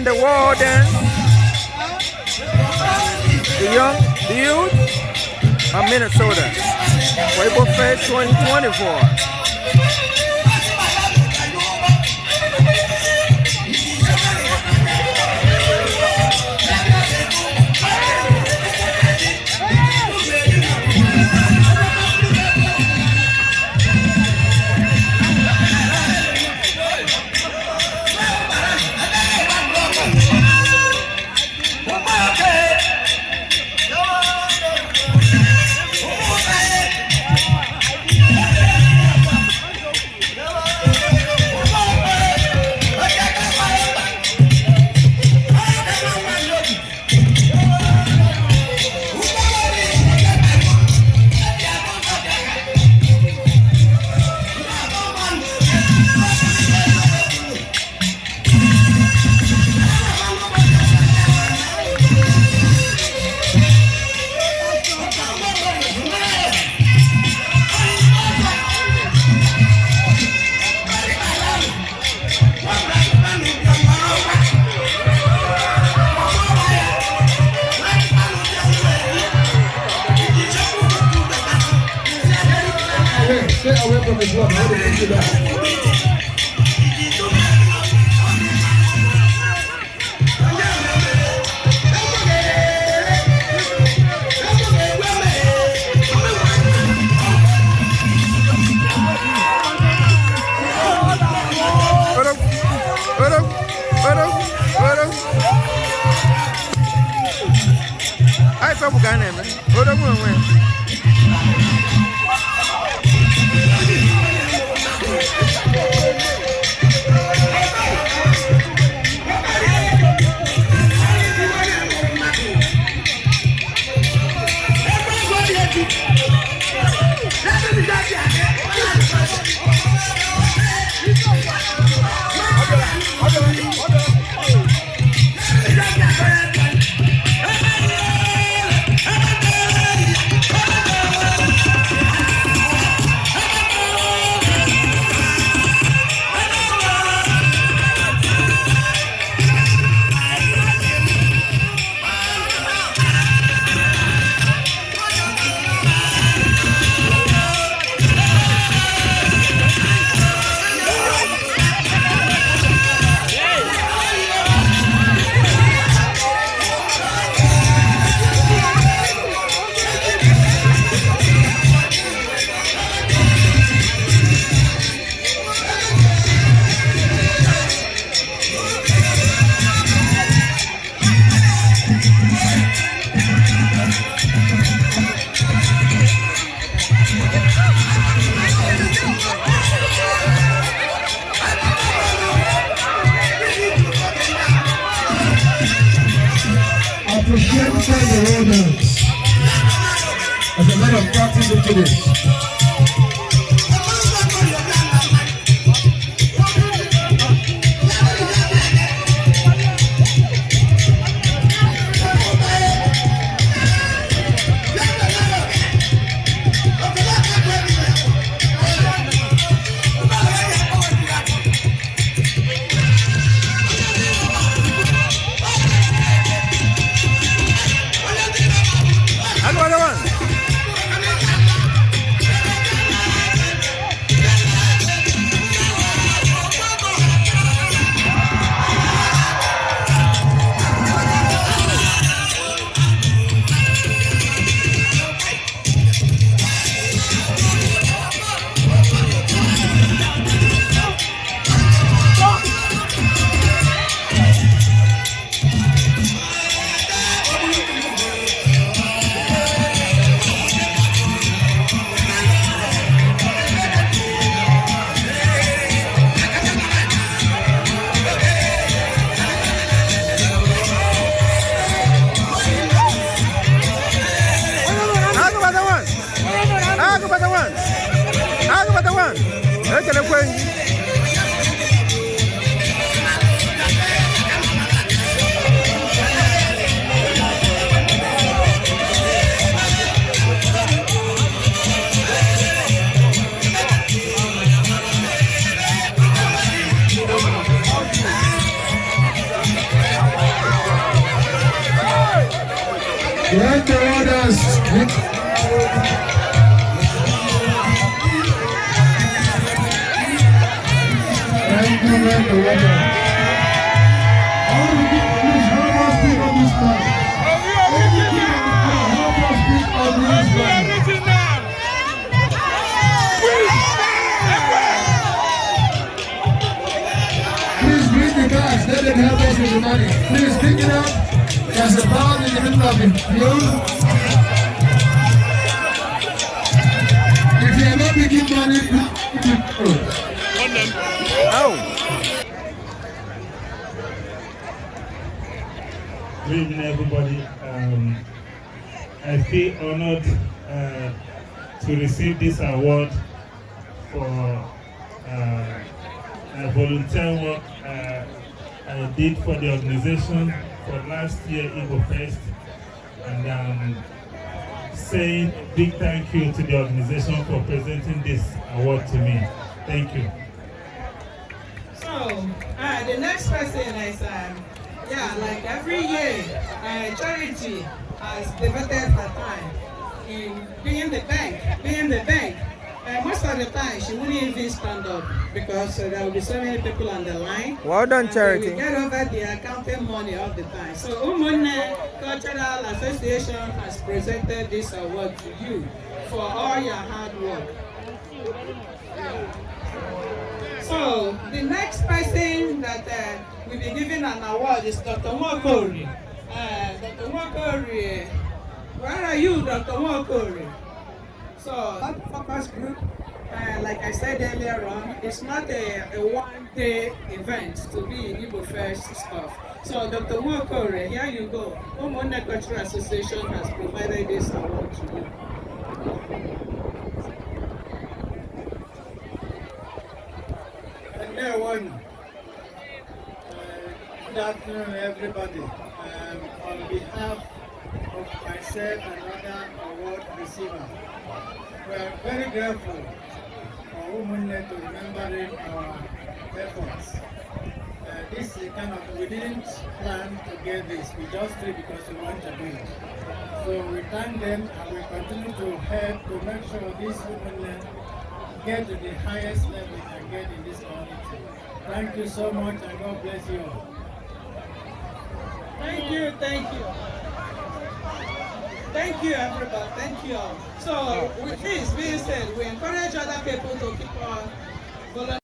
The war dance, the youth of Minnesota, IgboFest 2024. Stay away from his water. How do you do that? Ai fa bukan ni, orang pun main. outside the road. There's a lot of practice into this. Let the orders. Thank you, let the order. All the people, please help us speak on this man. Help us speak on this man. Please bring the guys, let them help us with the money. Please pick it up. There's a ball in the middle of it. If you are not picking money, Good evening, everybody. I feel honored to receive this award for volunteer work I did for the organization for last year Igbo Fest, and saying big thank you to the organization for presenting this award to me. Thank you. So, the next person is, like every year, charity has devoted her time in being the bank. Most of the time, she wouldn't even stand up because there will be so many people on the line. Well done, Charity. We get over the accounting money all the time. So, Umune Cultural Association has presented this award to you for all your hard work. So, the next person that will be given an award is Dr. Mwokori. Dr. Mwokori, where are you, Dr. Mwokori? So, that focus group, like I said earlier on, it's not a one-day event to be in Igbo Fest stuff. So, Dr. Mwokori, here you go. Umone Cultural Association has provided this award to you. Good afternoon, everybody. On behalf of myself and other award receivers, we are very grateful for Umune to remembering our efforts. This is kind of, we didn't plan to get this, we just did because we want to do it. So we thank them and we continue to help to make sure this Umune get to the highest level we can get in this community. Thank you so much and God bless you all. Thank you, thank you. Thank you, everybody. Thank you all. So, with this being said, we encourage other people to keep on volunteering.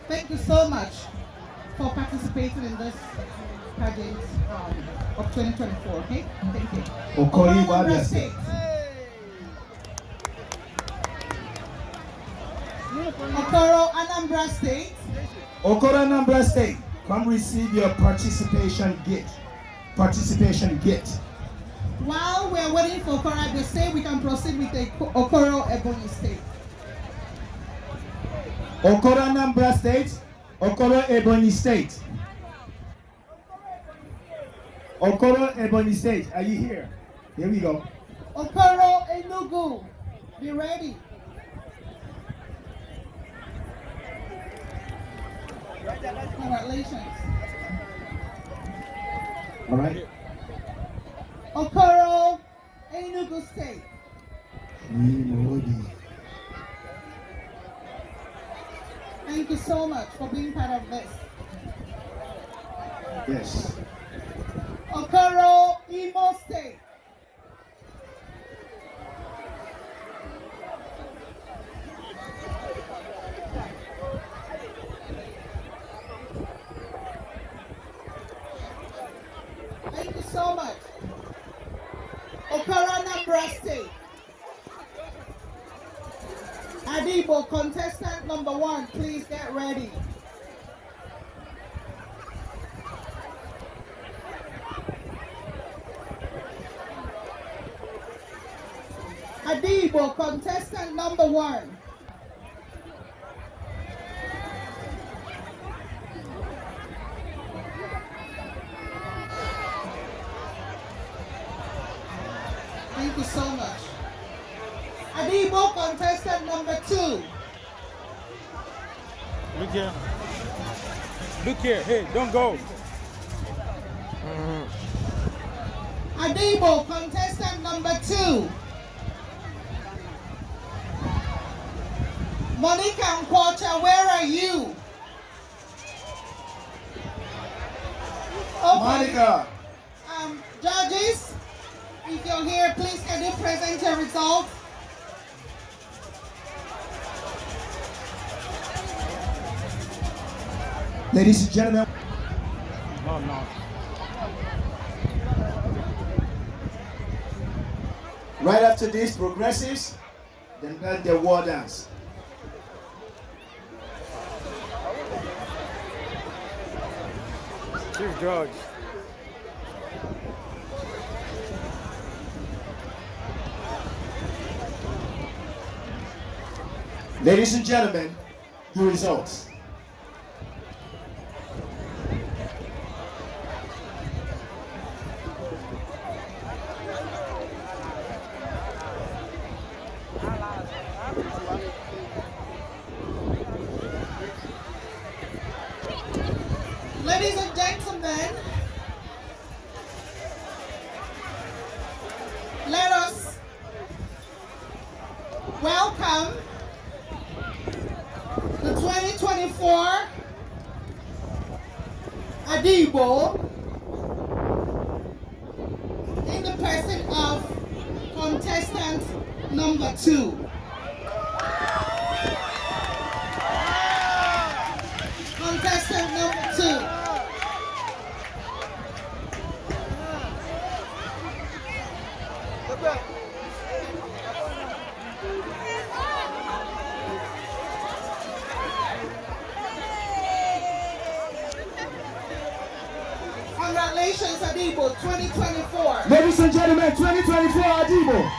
Thank you so much for participating in this pageant of 2024. Okay, thank you. Okoro Anambra State. Okoro Anambra State. Okoro Anambra State, come receive your participation gift. Participation gift. While we're waiting for Okoro Abia State, we can proceed with the Okoro Ebonyi State. Okoro Anambra State, Okoro Ebonyi State. Okoro Ebonyi State, are you here? Here we go. Okoro Enugu, be ready. Congratulations. All right. Okoro Enugu State. Thank you so much for being part of this. Yes. Okoro Imo State. Thank you so much. Okoro Anambra State. Igbo contestant number 1, please get ready. Igbo contestant number 1. Thank you so much. Igbo contestant number 2. Look here. Look here. Hey, don't go. Igbo contestant number 2. Monica Nkwacha, where are you? Okay. Monica. Judges, if you're here, please can you present your results? Ladies and gentlemen. No. Right after this, progressives, then the war dance. Chief Judge. Ladies and gentlemen, your results. Ladies and gentlemen, let us welcome the 2024 Igbo in the person of contestant number 2. Contestant number 2. Congratulations, Igbo 2024. Ladies and gentlemen, 2024 Igbo.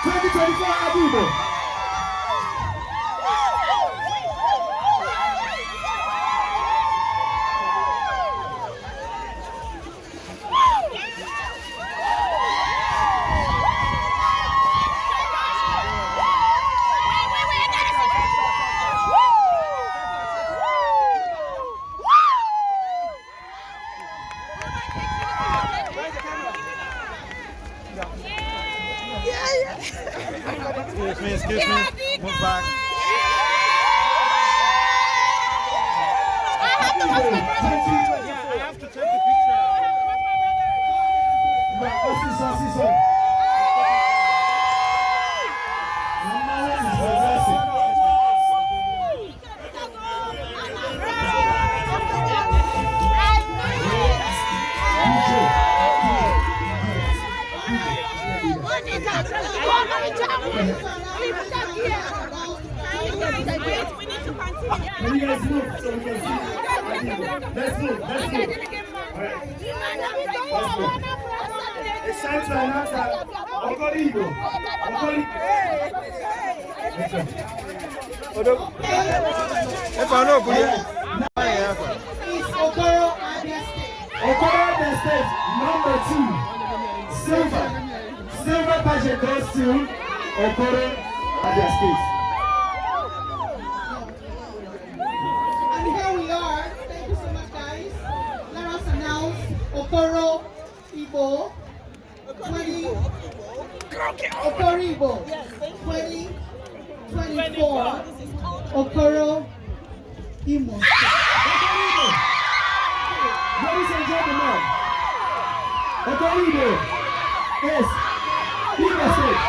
2024 Igbo. Excuse me. Move back. I have to take the picture. Can you guys move so we can see? Let's move. All right. Let's move. It's time to announce that Igbo. Okoro Abia State, number 2, silver pageant goes to Okoro Abia State. And here we are. Thank you so much, guys. Let us announce Okoro Igbo 2024 Okoro Imo. Ladies and gentlemen, Okoro Igbo is Igbo State.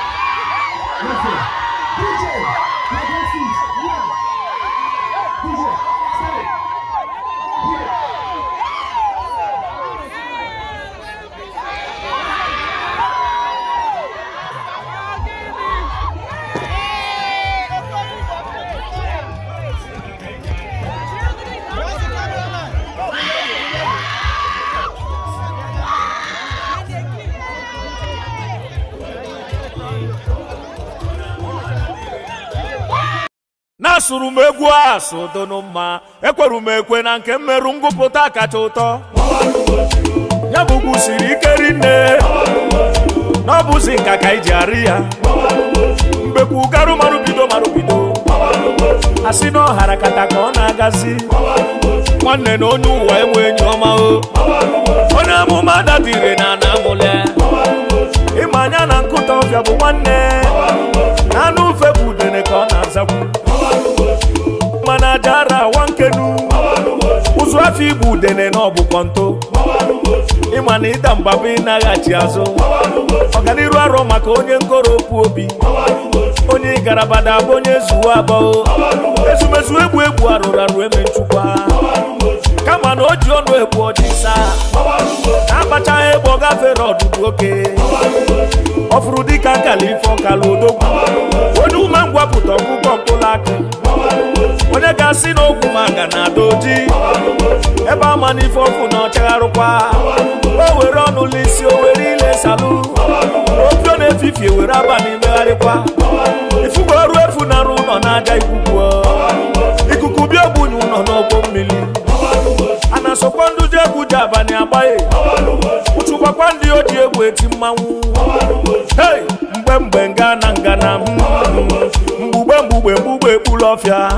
That's it. DJ, have your seats. Yeah. DJ, start it. Yeah. Nasụrụ m egwu asụ donu mma ekweru m ekwe na nke mmerụ ngụpụta kacha ụtọ ya bụ ugwu siri ike rinne na ọ bụzi nka ka iji arị ya mbekwu garụ marụbido asị na ọhara kata ka ọ na-agazi nwanne na onye ụwa enwe enyi ọma o onye amụma dadire na anamụle ịma anya na nkụta ọbịa bụ nwanne na anụ ufe bụ udene ka ọ na-azakwu mana jara wankenu ụzụ afọ igbu udene na ọbụkọ nto ịma na ịda mgbaba ịnaghachi azụ ọganiru arọ maka onye nkoropu obi onye garabada bụ onye zuwa abụọ ezumezu egwu arụrụ eme nchukwa kama na o ji ọnụ egbu ọdịsa na-akpachaghị egbe ọ gafere ọdụdụ oke ọ fụrụ dịka nkala ife ọkala odogwu onye ume ngwapụta ọkụkọ mkpụrụ aka onye ga-asị na ogwu maga na ada oji ebe ama na ife ọkụ na ọchagharụkwa o were ọnụ lisi o were ile salụ opio na-efifie were abalị megharịkwa ifugo ọrụ efu na-arụ ụlọ n'aja ikuku bịa ogbunye ụlọ n'ọgbọ mmiri a na-asọkwa ndụ ji egwu ji abalị agbaghị ụchụkwakwa ndị oji egwu eti mmanwụ hei mgbe ngana mgbugbe ekpulu ọfịa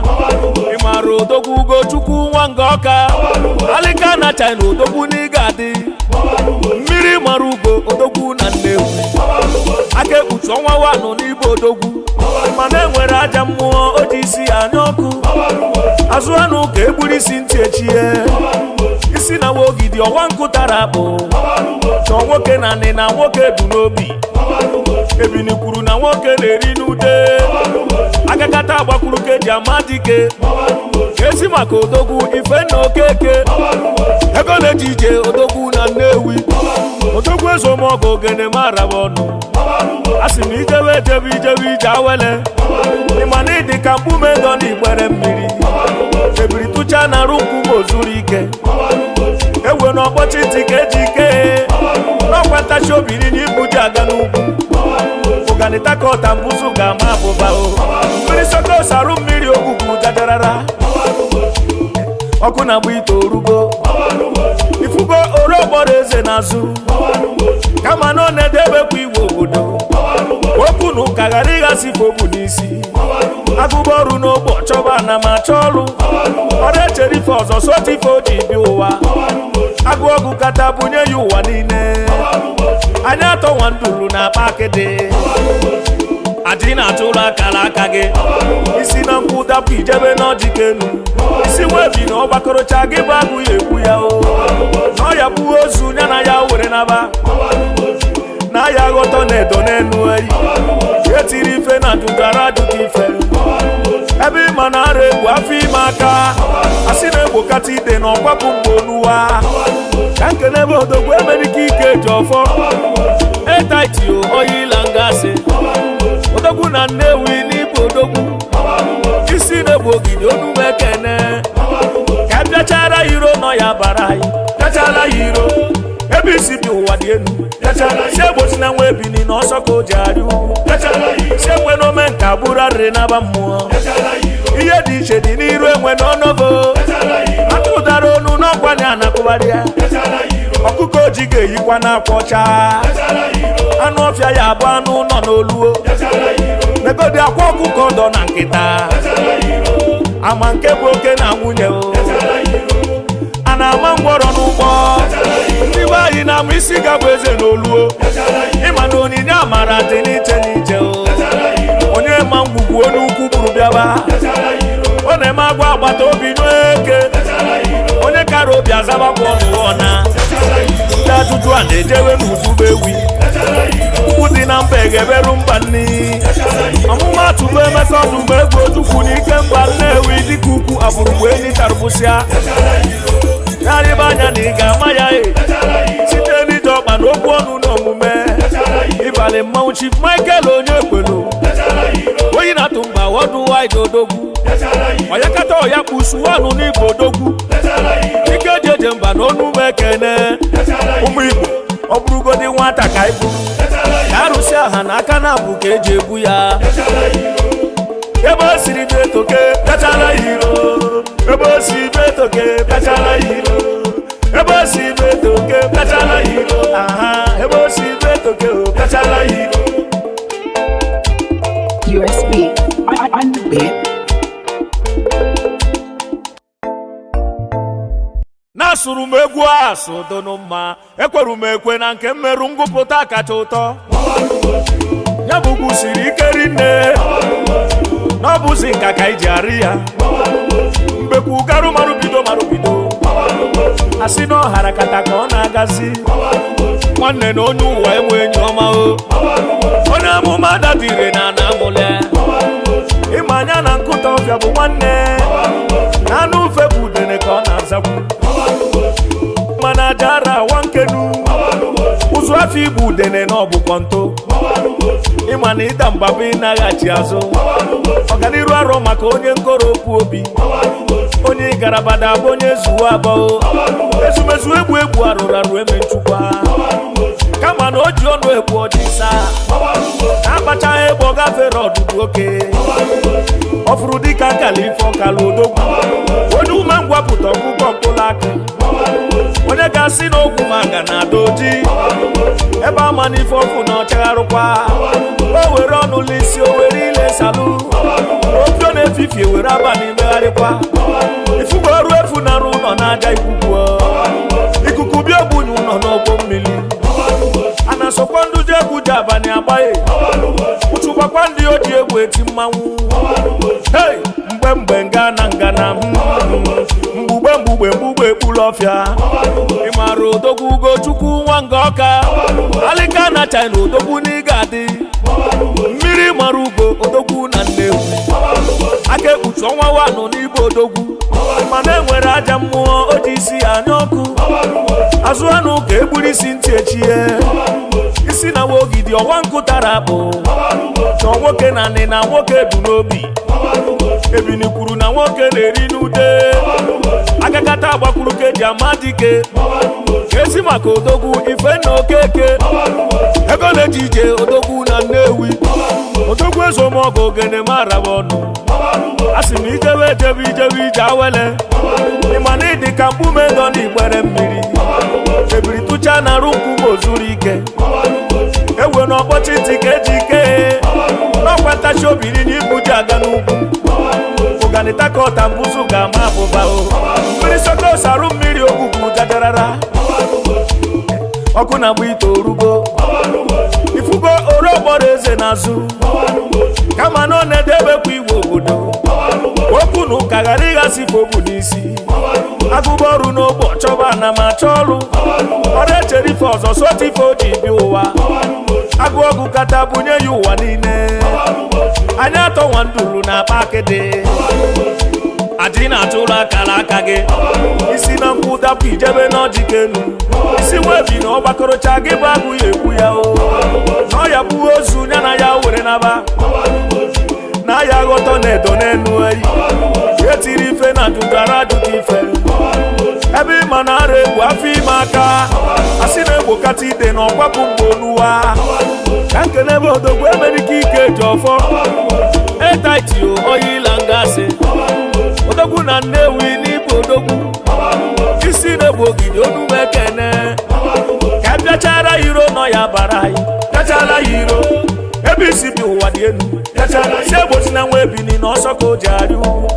ịmara odogwu ugochukwu nwa nga ọka alịka na China odogwu n'iga adị mmiri mara ugo odogwu na Nnewi aka ekpuchi ọnwa wanụ n'ibe odogwu mana enwere aja mmụọ o ji isi anya ọkụ azụ anụ ka egburu isi ntị echie isi na wogidi ọwa nkụtara akpụ chọọ nwoke na nị na nwoke du n'obi ebini kwuru na nwoke na-eri n'ude agakata agbakwuru ka eji ama dike ezi maka odogwu ife na okeke ego na-eji ije odogwu na Nnewi odogwu ezomọgụ ogene mara ọnụ a sị na ijebe ije awele ịma na ịdị ka mkpume dọ na igbere mmiri ebiri tụcha na arụ nkwụ ozuru ike ewe na ọkpọchi ntị ka eji ike n'ọkwa ntachi obiri na ibu ji aga n'ugwu ụganịta ka ọta mbụzụ ga-ama abụba o mmiri sokos arụ mmiri ogwugwu jajarara ọkụ na-agba ite orugo ifugo orogboro eze n'azụ kama na ọ na-edebekwa igwe obodo okwu na ụka ghara ịghasị fobu n'isi agụba ọrụ n'ogbo chọba na ma chọọ ọrụ ọrụ echere ife ọzọ sota ife o ji bi ụwa agụ ọgụ kata bunye ya ụwa niile anyị atọ nwa nduru na akpa akịdị adị na-atụrụ akara aka gị isi na nkwụ dapụ ijebe n'ọjikenu isi webi na ọgbakọrọcha gị bụ agụ ya egbu ya o na ọ ya bụ ozu ya na ya were naba na ya ghọtọ na edo n'enu eyi etiri ife na dugara adụta ife ebe ịma na ara egwu afọ ime aka asị na egbokata ide na ọkwapụ mgbe onuwa ka nkenebe odogwu emerika ike ji ọfọ etaitio oyila ngasị odogwu na Nnewi n'ibu odogwu isi na-egbogide onu mekene ka bịachara iro nọ ya bara anyị bịachara iro ebe isi bi ụwa dị elu si egbochi na nwa ebini na ọsọ ka o ji arị ugwu si ekwe n'ome nka bụrụ arịrị n'aba mmụọ ihe dị iche dị n'iru enwe n'ọnọgo atụ ụdara onu n'ọkwa na anakụgharị ya ọkụkọ oji ga-eyikwa n'akwa ọcha anụ ọfịa ya abụ anụ nọ n'oluo negodi akwa ọkụkọ dọ na nkịta ama nke bụ oke na nwunye a na-ama ngwọrọ n'ụgbọ ndị be anyị na-ama isi gabụ eze n'oluo ịma na onyinye amara dị n'iche n'iche onye ma ngwugwu onye ukwu buru bịaba ọ na-eme agwa agbata obi n'eke onye kara obi azabakwa ọnụọ na ndị ajụjụ a na-ejewe n'uduba ewi ukwu dị na mba egeberu mba nni ọmụmatụ bụ emeka ọdụgba egwu ojukwu n'ike mba Nnewi dịka ukwu abụrụgbu enyi tarụbụsịa yarịba anya na ị ga-ama ya site n'ije ọkpa na okwu ọnụ na omume ịbalị mmanwụ Chief Michael onye ekwelu oyi na-atụ mba wọdụ wide odogwu onye kata ọya kpusu ọnụ n'Igbo odogwu ike jeje mba na onu mekene ụmụ Igbo ọ bụrụgodi nwata ka ibu ka arụsị aha na aka na abụ ka eji ebu ya ebe o siri dị etoke bịachala iro ebe o si dị etoke bịachala iro ebe o si dị etoke bịachala iro aha ebe o si dị etoke bịachala iro USB on the beat. na-asụrụ m egwu asụ donu mma ekweru m ekwe na nke mmerụ ngụpụta kacha ụtọ ya bụ ugwu siri ike rinne na ọ bụzi nka ka iji arị ya mbekwu garụ marụbido asị na ọhara kata ka ọ na-agazi nwanne na onye ụwa enwe enyi ọma onye amụma dadire na anamụle ịma anya na nkụta ọbịa bụ nwanne na anụ ufe bụ udene ka ọ na-azakwu mana ajara awa nkenu ụzụ afọ igbu udene na ọbụkwọ nto ịma na ịda mbaba ịnaghachi azụ ọganiru arọ maka onye nkoropụ obi onye garabada bụ onye zuwa abụọ ezumezu egwu arụrụ arụ eme nchukwa kama na o ji ọnụ egbu ọjịsa na-akpachaghị egbe ọ gafere ọdụdụ oke ọ fụrụ dịka nkala ife ọkala odogwu onye ume ngwapụta ọkụkọ mkpụrụ aka onye ga-asị na ogwu manga na ada oji ebe ama n'ife ọkụ na ọchagharụkwa o were ọnụ lisi o were ile salụ opio na-efifie were abalị megharịkwa ifugo ọrụ efu na arụ ụlọ na-aja ikuku bịa ogbunye ụlọ n'ọgbọ mmiri a na-asọkwa ndụ ji egwu ji abalị agbaghị ụchụkwakwa ndị o ji egwu eti mmanwụ hei mgbe ngana mgbugbe ekpuru ọfịa ịmara odogwu Ugochukwu nwa nga ọka alịka na China odogwu n'ịga adị mmiri mara ugo odogwu na Nnewi aka ekpuchi ọnwa wanụ n'Igbo odogwu mana enwere aja mmụọ o ji isi anya ọkụ azụ anụ ka egburu isi ntị echie isi na wogidi ọwa nkụtara akpụ chọọ nwoke na nị na nwoke du n'obi ebini kwuru na nwoke na-eri n'ude agakata agbakwuru ka eji ama dike ezi maka odogwu ife na okeke ego na-eji ije odogwu na Nnewi odogwu ezomọgụ ogene maraba ọnụ asị m ijebe ije awele ịma na ịdị ka mkpume nọ n'igbere mmiri ebiri tụcha na arụ nkwụ ozuru ike ewe n'ọkpọchi ntị ka eji ike n'ọkwatachi obiri na ibu ji aga n'ugwu ụganịta ka ọta mbụzụ ga-ama abụba mmiri sokos arụ mmiri ogwugwu jajarara ọkụ na-agba ite orugo ifugo orogboro eze n'azụ kama na ọ na-edebekwa iwe obodo okwu na ụka ghara ịghasị fogbu n'isi agụba ọrụ n'ogbo chọba na ma chọọ ọrụ ọrụ echere ife ọzọ sotu ife o ji bi ụwa agụ ọgụ kata bunye ya ụwa niile anya atọ nwa nduru na akpa akịdị adị na-atụrụ akara aka gị isi na nkwụ dapụ ijebe n'ọjị kenu isi nwebi na ọgbakọrọcha gị bụ agụ ya ekwu ya na ọ ya bụ ozu ya na ya were naba na ya ghọtọ na-edo n'enu eyi etiri ife na dudara adụta ife ebe ịma na ara egwu afọ ime aka asị na-egbokata ide na ọkwapụ mgbe onuwa ka nkene ebe odogwu emerike ike ji ọfọ etaitio oyila ngasị odogwu na Nnewi n'Igbo odogwu isi na-egbu ogidi onume ekene ka bịachara iro nọ ya bara anyị bịachara ya iro ebe isi bi ụwa dị elu si egbochi na nwa ebini na ọsọ ka o ji arị ugwu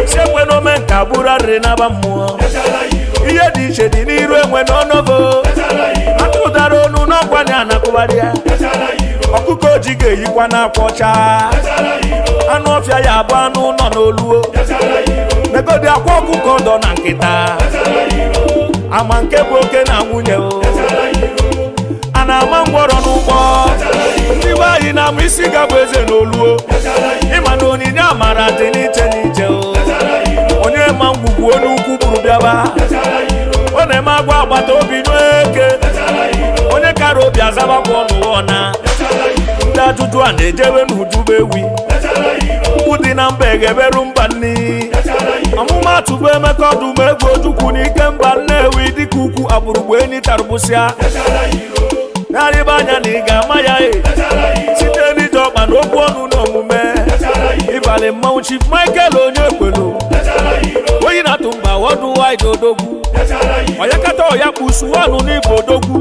si ekwe n'ome nka bụrụ arịrị n'aba mmụọ ihe dị iche dị n'iru enwe n'ọnọgo atụdara onu n'ọkwa na anakụgharị ya ọkụkọ oji ga-eyikwa n'akwa ọcha anụ ọfịa ya abụ anụ nọ n'oluo negodi akwa ọkụkọ dọ na nkịta ama nke bụ oke na nwunye a na-ama ngwọrọ n'ụgbọ ndị be anyị na-ama isi gabụ eze n'oluo ịma na onyinye amara dị n'iche n'iche onye ma ngwugwu onye ukwu buru bịaba ọ na-eme agwa agbata obi n'eke onye kara obi azabakwa ọnụwa ọna ndị ajụjụ a na-ejewe n'ujuba ewi ukwu dị na mba egeberu mba nni ọmụmatụ bụ Emeka ọdụm egwu ojukwu n'ike mba Nnewi dịka ukwu agbụrụgbu enyi tarụbụsịa narịba anya na ị ga-ama ya site n'ije ọkpa na okwu ọnụ na omume ịbalị mmanwụ Chief Michael onye ekwelu onye na-atụ mba wọdụ wide odogwu onyekata ọya kpusu ọnụ n'Igbo odogwu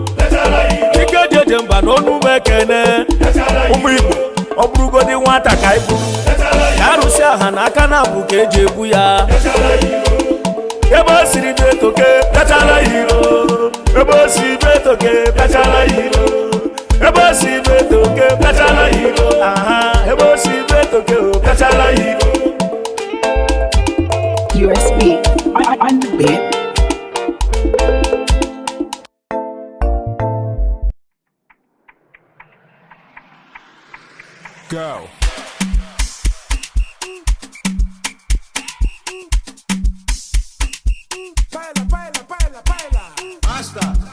ike jeje mba na onume ekene ụmụ Igbo ọ bụrụgodi nwata ka iburu ka arụsị aha na aka na-abụ ka eji ebu ya ebe o siri bụ etoke bịachara iro ebe o si bụ etoke bịachara iro ebe o si bụ etoke bịachara iro ebe o si bụ etoke bịachara iro USB on the beat. Go. Baila, baila, baila, baila. Basta.